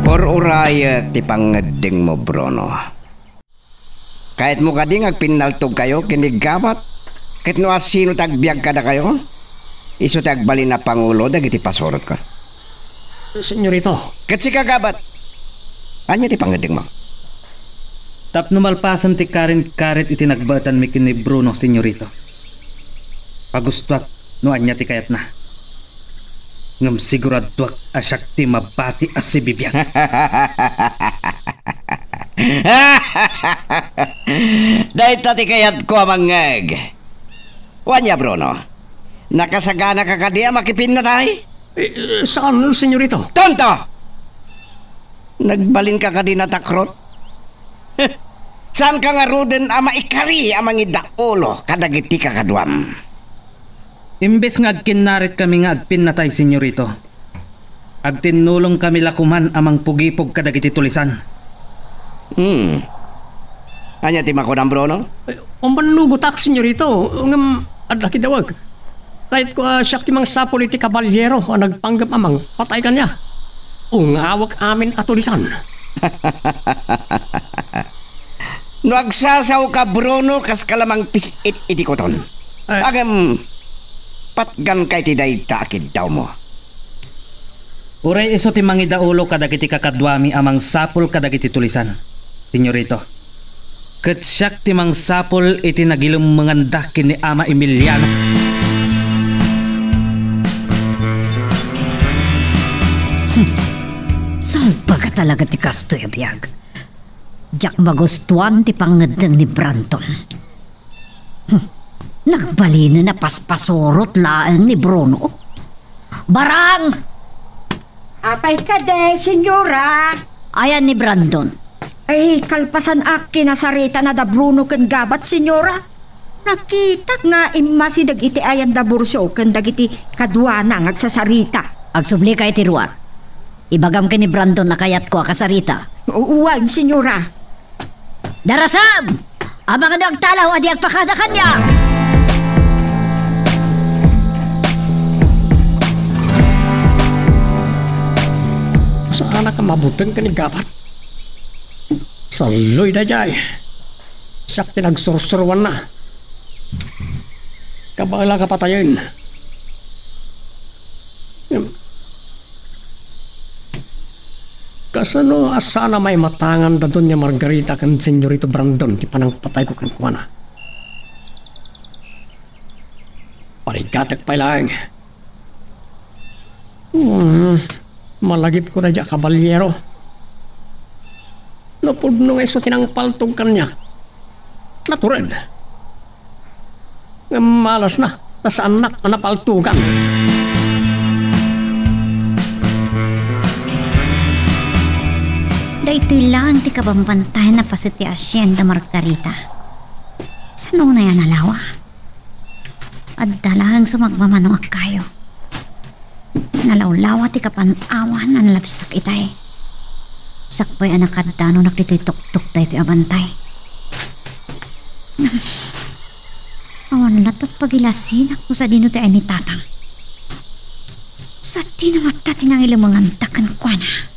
Ur-urayek ti pangngeddengmo, Bruno. Kayatmo kadi nga agpinnaltogkayo ken ni Gabat? Ket no asino ti agbiag kadakayo, isu ti agbalin a pangulo dagiti pasurotko. Senyorito. Ket sika, Gabat, ania ti pangngeddengmo? Tapno malpasen ti karin-karit iti nagbaetanmi ken ni Bruno, senyorito. Pagustoak no ania ti kayatna. Ngem siguraduak a siak ti mabati a sibibiag. Dayta ti kayatko a mangngeg. Wen, Bruno, nakasaganaka kadi a makipinnatay? Eh, saan, senyorito? Tonto! Nagbalinka kadi natakrot? Saanka ngaruden a maikari a mangidaulo kadagiti kakaduam? Imbes nga agkinnarit kami nga agpinnatay, senyorito, agtinnulong kami la koman a mangpugipog kadagiti tulisan. Hmm. Ania ti makunam, Bruno? Eh, umpannugotak, senyorito, ngem adda kidawag. Kayatko a siak ti mangsapul iti kabaliero a nagpanggep a mangpatay kaniak. Ungawek amin a tulisan. No agsasaoka, Bruno, kaska la mangpis-it iti kuton. Eh. Ngem, patganka iti dayta a kiddawmo. Uray isu ti mangidaulo kadagiti kakaduami a mangsapul kadagiti tulisan, senyorito. Ket siak ti mangsapul iti nagilemmenganda ken ni Ama Emiliano. Hmm. Salbaga talaga ti kastoy a biag. Diak magustuan ti pangngeddeng ni Brandon. Hmm. Nagbalinen a paspasurot laeng ni Bruno. Barang! Apay kadi, senyora? Ayan ni Brandon. Ay, kalpasan a kinasaritan a da Bruno ken Gabat, senyora. Nakitak nga immasideg iti ayan da Burso ken dagiti kaduana nga agsasarita. Agsublika iti ruar. Ibagam ken ni Brandon a kayatko a kasarita. U-, uwan, senyora. Darasam! Amangan no agtalaw a di agpakada kaniak! Saanak a mabuteng ken ni Gabat. Salloy daydiay. Siak ti nagsursuroanna. Kabaelak a patayen. Ngem, kasano a saan a maimatangan da Doña Margarita ken Senyorito Brandon ti panangpatayko kenkuana? Parigatek pay laeng. Hmm, malagipko daydiay a kabaliero. No pudno nga isu ti nangpaltog kaniak, natured. Ngem malasna, ta saannak a napaltogan. Daytoy laeng ti kabambantayan a paset ti Hacienda Margarita. Saan unay a nalawa? Adda laeng sumagmamano a kayo. Nalawlawa ti kapan-awan a nalabsak itay. Sakbay a nakaddanunak ditoy tuktok daytoy a bantay. Awan latta pagilasinak no sadino ti ay ni Tatang. Sadino latta ti nangilemenganta kenkuana.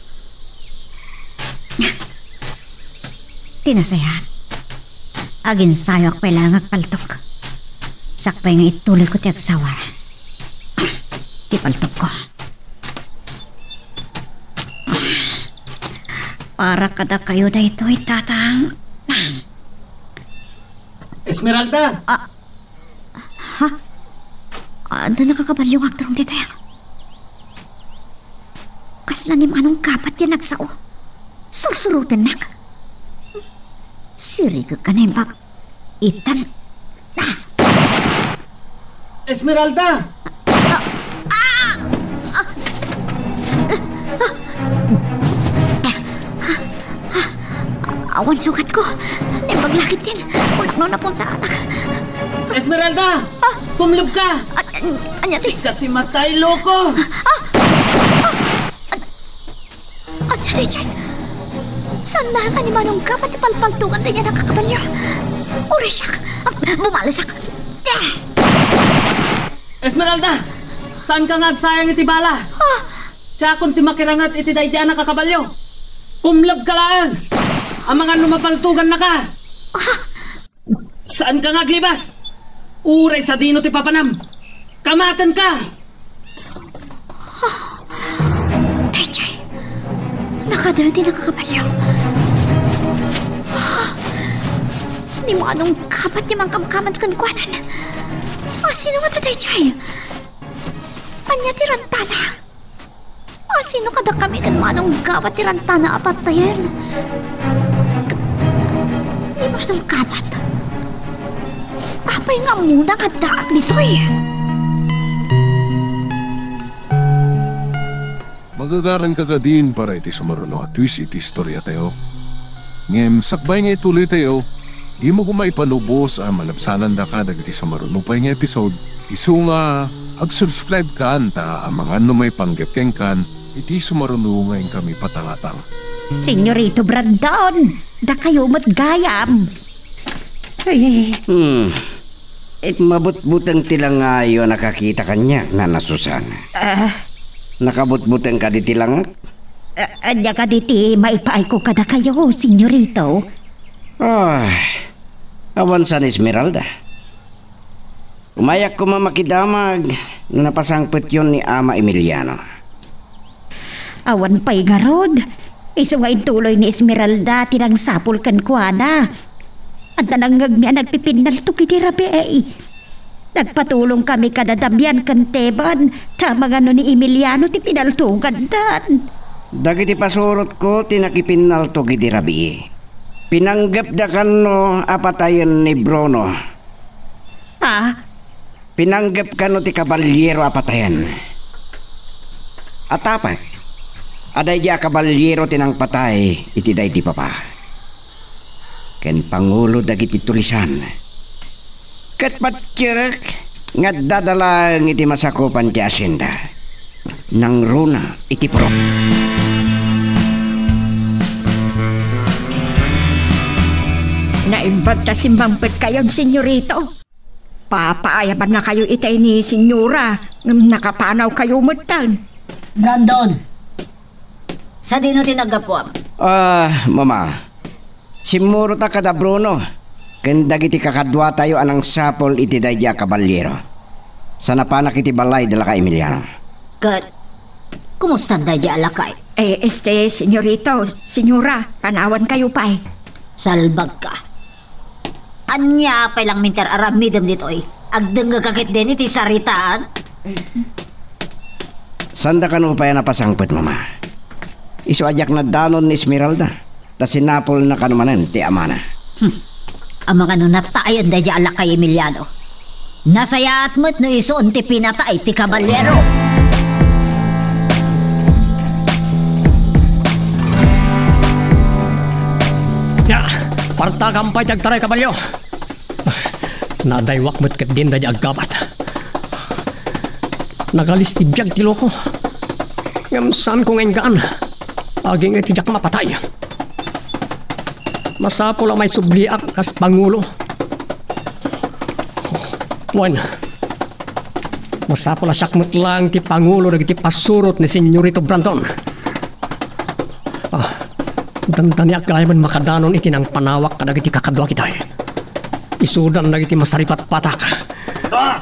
Ti nasayaat, aginsayoak pay laeng agpaltok. Sakbay nga ituloyko ti agsawar ti paltokko. Para kadakayo daytoy, Tatang. Esmeralda! Ah, ha? Adda nakakabalio nga agturong ditoy. Kasla ni Manong Gabat ti nagsao. Sursurotennak. Sirigek a naimbag. Itan. Ah! Esmeralda! Ah! Ah! Ah! Awan sugatko. Naimbag la ketdin. Kunak no napuntaanak. Esmeralda! Ah! Tumlebka! An-, an-, ania ti? Sika ti matay, loko! Ah! Ah! Ania daydiay? Saan laeng a ni Manong Gabat ti palpaltogan daydiay a nakakabalio? Uray siak! Ah, bumalasak! Ah! Esmeralda! Saanka nga agsayang iti bala? Ah! Siakon ti makiranget iti daydiay a nakakabalio. Tumlebka laeng! Amangan no mapaltogannaka! Ah! Saanka nga aglibas? Uray sadino ti papanam, kamatenka! Daydiay, nakadal ti nakakabalio. Ni Manong Gabat ti mangkamkaman kenkuanan. Asino ngata daydiay? Ania ti rantana? Asino kadakami ken Manong Gabat ti rantana a patayen? Ni Manong Gabat? Apay nga ammona nga addaak ditoy? Magagaranka kadin para iti sumaruno a twist iti istoriatayo. Ngem sakbay nga ituloytayo, dimo koma ipanubos a malabsanandaka dagiti sumaruno pay nga episode. Isu nga, ag-subscribe kan ta amangan no maipanggep kenkan iti sumaruno nga inkami patangatang. Senyorito Brandon, dakayo met gayam. Ay, ay, ay. Hmm. Eh, mabutbuteng ti langayo a nakakita kaniak, Nana Susana. Ah. Nakabutbuteng kadi ti langak? Ah, ania kadi ti maipaayko kadakayo, senyorito? Ah, awan saan, Esmeralda. Umayak koma makidamag no napasangpetyon ni Ama Emiliano. Awan pay ngarud. Isu nga intuloy ni Esmeralda ti nangsapul kenkuana. Adda nangngegmi a nagpipinnaltok iti rabii. Nagpatulongkami kada Damian ken Teban, ta amangan no ni Emiliano ti pinaltogandan. Dagiti pasurotko ti nakipinnaltok iti rabii. Pinanggepda kano a patayen ni Bruno. Ah? Pinanggep kano ti kaballiero a patayen. Atapek a daydi a kaballiero ti nangpatay iti daydi papa ken pangulo dagiti tulisan. Ket patiek nga addada laeng iti masakupan ti asienda. Nangruna iti purok. Naimbag ta simmangpetkayon, senyorito. Papaayabannakayo itay ni senyora, ngem nakapanawkayo metten. Brandon, sadino ti naggapuam? Ah, Mama, simmurota kada Bruno ken dagiti kakaduatayo a nangsapul iti daydi a kaballiero. Sa napanak iti balay da laka Emiliano. Ket, kumustan daydi a lakay? Eh, este, senyorito, senyora, panawankayo pay. Salbagka. Ania pay lang minter aramidem ditoy? Agdengngegka ketdin iti saritaan? Sanda kano pay a napasangpet, Mama. Isu a diak naddanon ni Esmeralda, ta sinapulna kano manen ti amana. Hmm. Amangan no natayen daydi a lakay Emiliano. Nasayaat met no isu ti pinatay ti kaballiero. Ya, partakam pay ti agtaray, kabalio. Nadaywak met ketdin daydi a aggabat. Nagalis ti biag ti loko. Ngem saanko nga inggaan. Agingga ti diak mapatay. Masapul a maisubliak kas pangulo. Wen, masapul a siak met laeng ti pangulo dagiti pasurot ni Senyorito Brandon. Ah, dandaniak gayam makadanon iti nangpanawak kadagiti kakaduak itay. Isudan dagiti masaripatpatak. Ah!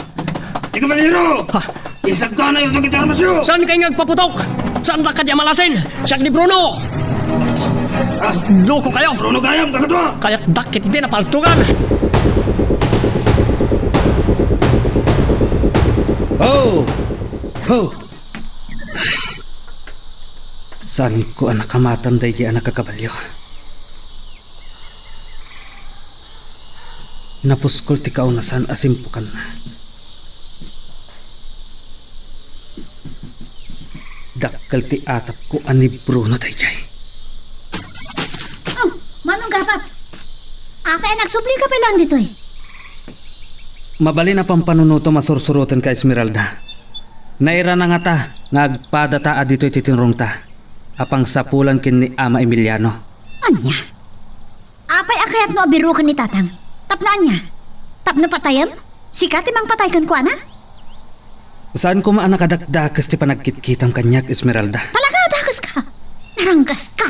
Ti kabalero! Ha? Isagganayo dagiti armasyo! Saan kay nga agpaputok? Saan la kadi a malasin? Siak ni Bruno! Ah! Loko kayo! Bruno gayam, kakadua! Kaya't dakit din a paltugan! Ho! Ho! Saanko a nakamatan daydi a nagkakabalio. Napuskol ti kaunasan a simpukanna. Dakkel ti atapko a ni Bruno daydiay. Oh, Manong Gabat! Apay a nagsublika pay laeng ditoy? Mabalin a pampanunotom a sursurotenka, Esmeralda. Nairana ngata nga agpadata a ditoy ti tinrongta a pangsapulan ken ni Ama Emiliano. Ania? Apay a kayatmo a biruken ni Tatang? Tapno ania? Tapno patayem? Sika ti mangpatay kenkuana? Saan koma a nakadakdakes ti panagkitkitam kaniak, Esmeralda. Talaga a dakeska! Naranggaska!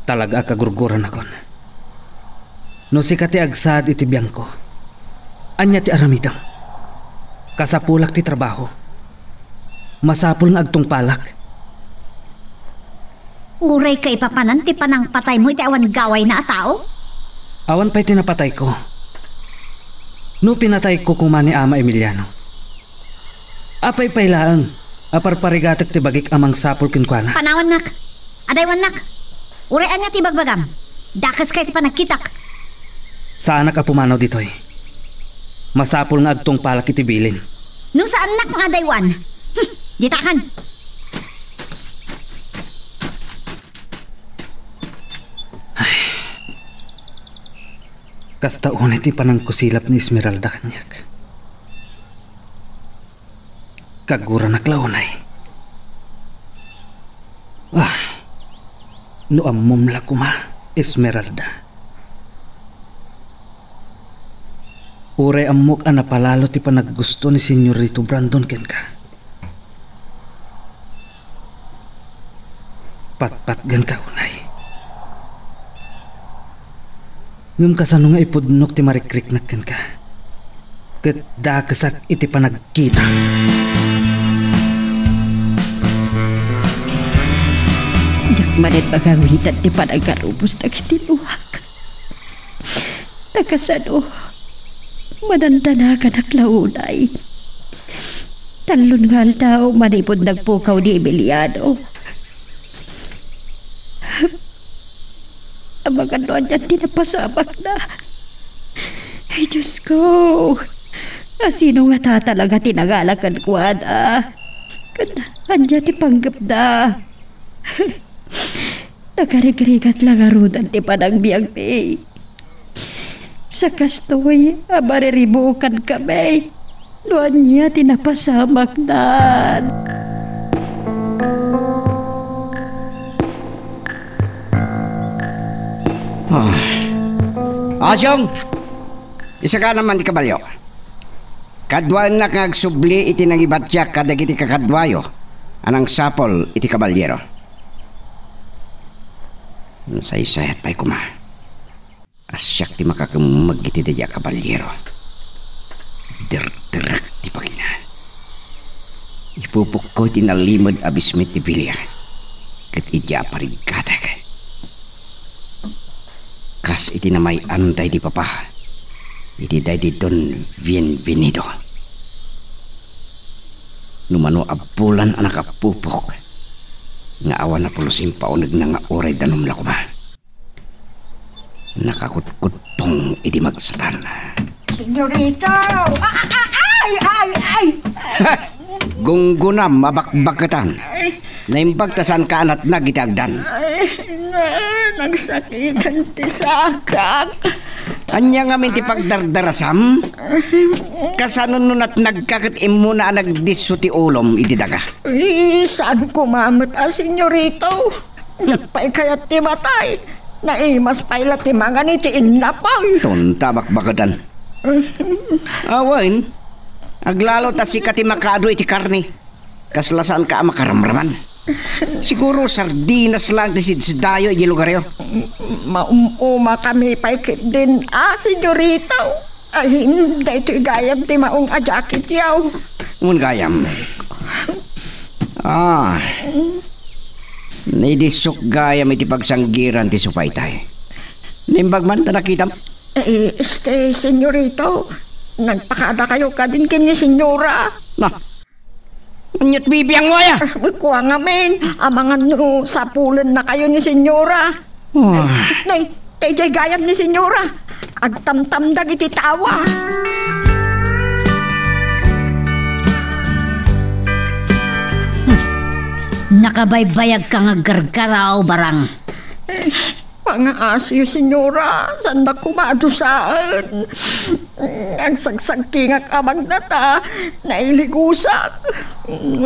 Talaga a kagurgurannakon. No sika ti agsaad iti biangko, ania ti aramidem? Kasapulak ti trabaho. Masapul nga agtungpalak. Uray kaipapanan ti panangpataymo iti awan gawayna a tao? Awan pay ti napatayko. No pinatayko koma ni Ama Emiliano, apay pay laeng a parparigatek ti bagik a mangsapul kenkuana. Panawannak. Adaywannak. Uray ania ti ibagbagam? Dakeska iti panagkitak. Saanak a pumanaw ditoy. Masapul nga agtungpalak iti bilin. No saannak nga adaywan. Hmm, ditakan. Ay. Kasta unay ti panangkusilap ni Esmeralda kaniak. Kaguranak la unay. Ah, no ammom la koma, Esmeralda. Uray ammok a napalalo ti panaggusto ni Senyorito Brandon kenka. Patpatgenka unay. Ngem kasano nga ipudnok ti marikriknak kenka? Ket dakesak iti panagkita. Diak manen magawidan ti panagarubos dagiti luak. Ta kasano, madandanaganak la unay. Tallon nga aldaw manipud nagpukaw ni Emiliano. Amangan no ania ti napasamakna. Ay, Diyos ko, asino ngata talaga ti nangala kenkuana? Ken ania ti panggepna? Nagarigrigat la ngaruden ti panagbiagmi. Sakastoy a mariribukankami no ania ti napasamaknan. Ah. Asyong! Isakana man ti kabalio. Kaduaennak nga agsubli iti nangibatiak kadagiti kakaduayo a nangsapul iti kabaliero. Nasaysayat pay koma. Siak ti makakemmeg iti daydiay a kabaliero. Derderek ti bagina. Ipupukko iti nalimed a bismit ti bilia ket idiay a parigatek. Kas iti namay-an daydi papa iti daydi Don Bienvenido. No mano a bulan a nakapupok nga awan a pulos impaunegna nga uray danum la koma. Nakakutkuttong idi magsatan. Senyorito! Ah, ah, ah, ay, ay, ay! Gunggunam a bakbaketan. Ay. Naimbag ta saanka a natnag iti agdan. Ay, na-, nagsakitan ti sakak. Ania ngamin ti pagdardarasam? Kasano no natnagka ket immuna a nagdisso ti ulom idi daga? Ay, saan koma met a, senyorito? Diak pay kayat ti matay. Naimas pay la ti mangan iti innapoy. Tonta, bakbaketan. Awan, aglalo ta sika ti makaadu iti karne. Kasla saanka a makaramraman. Siguro sardinas lang ti sidsidayo iti lugaryo. Maum-umakami pay ketdin, a, senyorito. Ay, daytoy gayam ti maong a jacketyo. Ngem gayam. Ah. Naidissok gayam iti pagsanggiran ti supaytay. Naimbag man ta nakitam? Eh, este, senyorito, nagpakadakayo kadin ken ni senyora. Na, ania't bibiangmo aya? Ah, kua ngamin, amangan no sapulennakayo ni senyora. Ah. Nay, daydiay gayam ni senyora. Agtamtamdag iti tawa. Nakabaybayagka nga aggargaraw, Barang. Pangaasiyo, senyora, saandak koma a dusaen. Agsagsagkingak a magna ta nailigusak.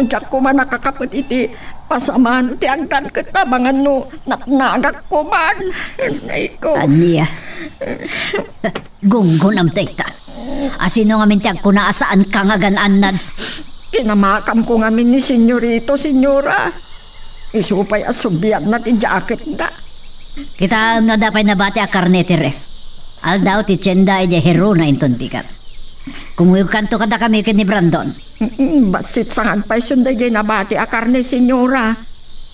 Diak koma nakakapet iti pasamano ti agdan ket amangan no natnagak koman. Ay ko. Ania? Gunggunam dayta. Asino ngamin ti agkuna a saanka nga agan-annad? Kinamakamko ngamin ni senyorito, senyora. Isu pay a sublianna ti jacketna. Kitaem no adda pay nabati a karne ti ref. Aldaw ti tienda idiay Gerona inton bigat. Kumuyogkanto kadakami ken ni Brandon. Mm, bassit sangagpayson daydiay nabati a karne, senyora.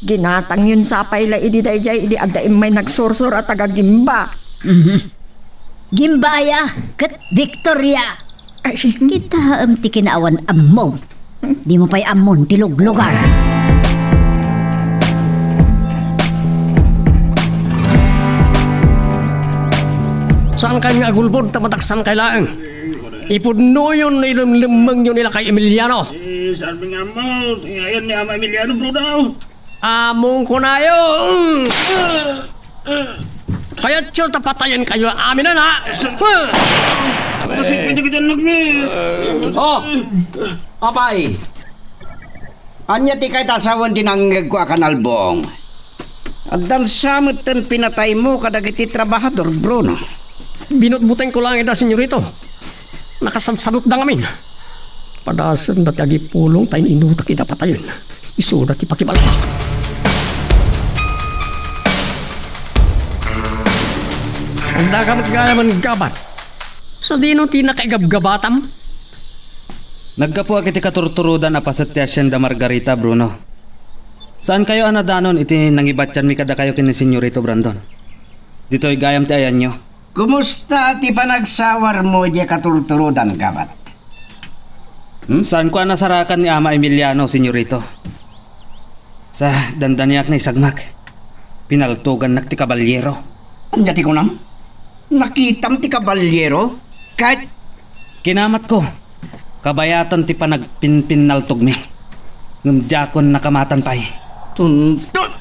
Ginatangyon sa pay la idi daydiay idi adda immay nagsursor a taga-Gimba. Mhm. Gimba aya ket Victoria. Ay, kitaem ti kinaawan-ammom. Dimo pay ammon ti luglugar. Saankayon nga agulbod ta madaksankayo laeng. Ipudnoyon no ilemlemmengyo ni lakay Emiliano. Eh, saan mi nga ammo? Ngayon ni Ama Emiliano, bro, daw. Among kunayo. Kayatyo ta patayenkayo amin, ha? Kasi pwede kita nagmi. Oh, apay. Ania ti kayat a sawen ti nangngegko a kanalbong? Addan sa metten pinataymo kadagiti trabahador, Bruno. Binutbutengko laeng ida, senyorito. Nakasadsadotda ngamin. Padasenda ti agipulong ta in-inutak ida patayen. Isuda ti pakibalsa. Adda ka met gayam a naggabat. Sadino ti nakaigabgabatam? Naggapuak iti katurturodan a paset ti Hacienda Margarita, Bruno. Saankayo a nadanon iti nangibatianmi kadakayo ken ni Senyorito Brandon. Ditoy gayam ti ayanyo. Kumusta ti panagsawarmo idiay katurturodan, gabat? Hmm, saanko a nasarakan ni Ama Emiliano, senyorito. Sa dandaniak naisagmak, pinaltogannak ti kabalyero. Ania ti kunam? Nakitam ti kabalyero? Ket kinamatko. Kabayatan ti panagpinpinnaltogmi. Ngem diakon nakamatan pay. Tuntot!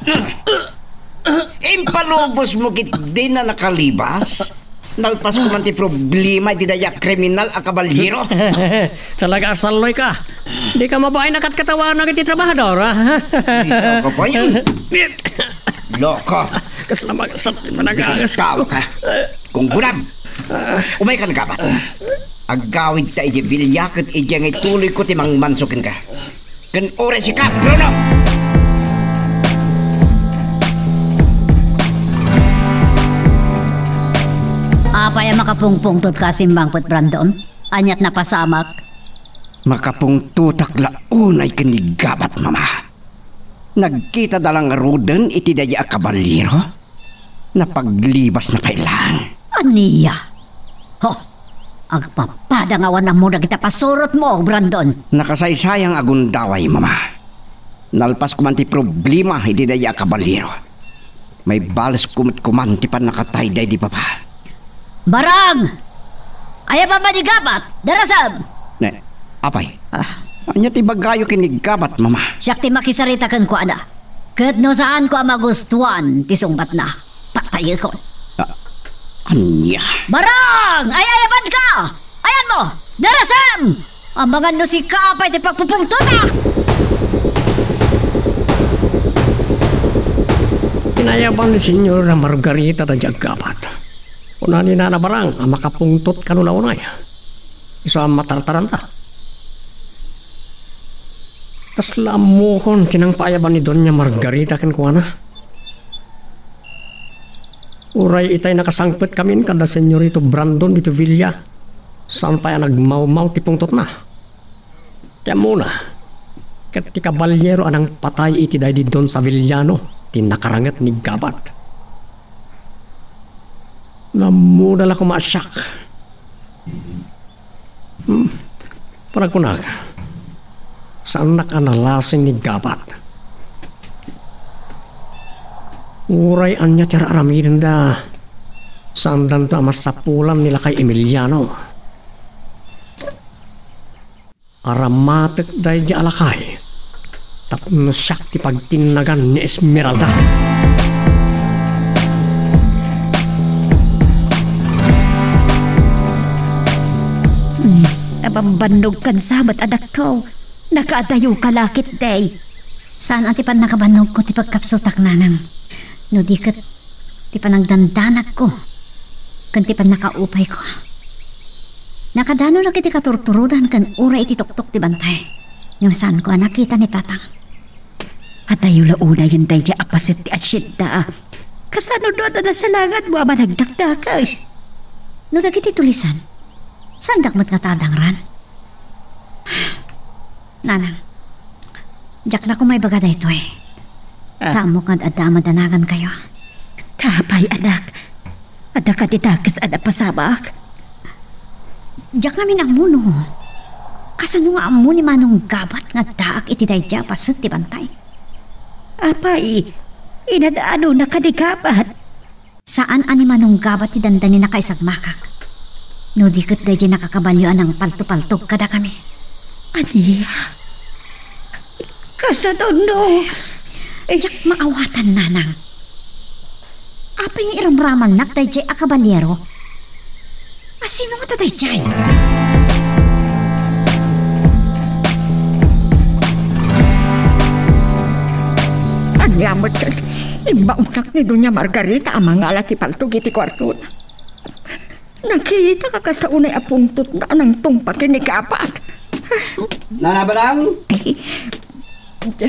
Impalubosmo ketdin a nakalibas? Nalpasko man ti problema iti daydi a kriminal a kabalyero. Talaga a salloyka. Dika mabain a katkatawanak iti trabahador, a? Loko pay. Loko. Kasla magasat ti panagangas. Tao ka. Kung gunam, umayka, gabat. Aggawidta idiay bilya ket idiay nga ituloyko ti mangmanso kenka. Ken uray sika, Bruno! Apay a makapungpungtotka a simmangpet, Brandon? Aniat napasamak? Makapungtotak la unay ken ni gabat, Mama. Nagkitada la ngaruden iti daydi a kabalyero? Napaglibasna pay laeng. Ania? Ho! Agpapada nga awan ammo dagiti pasurotmo, Brandon. Nakasaysayang a gundaway, Mama. Nalpasko man ti problema iti daydi a kabalyero. Maibalesko met koman ti pannakatay daydi baba. Barang! Aya pay ni gabat, darasem! Ne, apay? Ah. Ania ti ibagayo ken ni gabat, Mama? Siak ti makisarita kenkuana. Ket no saanko a magustuan ti sungbatna, patayekon. Ah, ania? Barang! Ay-ayabanka! Ayanmo! Darasem! Amangan no sika pay ti pagpupungtotak! Inayaban ni Señora Margarita daydi a gabat. Kuna ni Nana Barang a makapungtot kano la unay. Isu a matartaranta. Kasla ammokon ti nangpaayaban ni Doña Margarita kenkuana. Uray itay nakasangpetkamin kada Señorito Brandon ditoy villa, saan pay a nagmawmaw ti pungtotna. Ti ammona, ket ti kabalyero a nangpatay iti daydi Don Saviliano ti nakaranget ni gabat. Nammuda la koma a siak. Hmm. Para kunak, saannak a nalasing ni gabat. Uray ania ti ar-aramidenda, saandanto a masapulan ni lakay Emiliano. Aramatek daydi a lakay tapno siak ti pagtinnagan ni Esmeralda. Hmm, nabambannogkan sa met, anakko. Nakaadayoka la ketdi. Saan a ti pannakabannogko ti pagkapsutak, nanang. No di ket ti panagdandanagko ken ti pannakaupayko. Nakadanonak iti katurturodan ken uray iti tuktok ti bantay. Ngem saanko a nakita ni Tatang. Adayo la unayen daydi a paset ti asienda. Kasano no adda nasalanganmo a managdakdakes? No dagiti tulisan, saandak met nga tadangran? Nanang, diak la koma ibaga daytoy. Ah. Ta ammok nga adda a madanagankayo. Ta apay, anak? Adda kadi dakes a napasamak? Diak ngamin ammo no. Kasano nga ammo ni Manong Gabat nga addaak iti daydiay a paset ti bantay? Apay, inad-anona kadi Gabat? Saan a ni Manong Gabat ti dandani nakaisagmakak. No di ket daydiay nakakabalio a nangpaltopaltog kadakami. Ania? Kasano no? Eh, diak maawatan, nanang. Apay nga iramramannak daydiay a kabaliero? Asino nga ta daydiay? Ania met ket, immaonak ni Doña Margarita a mangala ti paltog iti kuartona. Nakita ka kasta unay a pungtotna a nangtungpal ken ni Gabat. Nana Badang?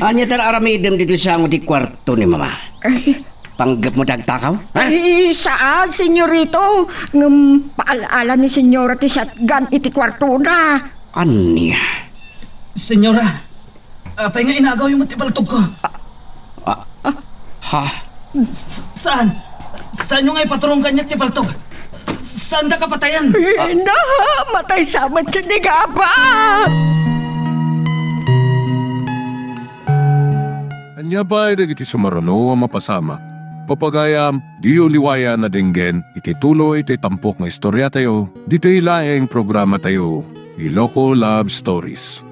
Ania ti aramidem ditoy sango ti kuarto ni Mama? Ay. Panggepmo ti agtakaw? Ha? Ay, saan, senyorito. Ngem paal-ala ni senyora ti shotgun iti kuartona. Ania? Senyora, apay nga inagawyo met ti paltogko? Ah, ha? S- saan? Saanyo nga ipaturong kaniak ti paltog? Saanda kapatayan? Ina, matay sa met ken ni Gabat! Ania pay dagiti sumaruno a mapasamak? Pagayam, diyo liwayan a denggen iti tuloy ti tampok nga istoriatayo, ditoy laeng programatayo, Iloko Love Stories.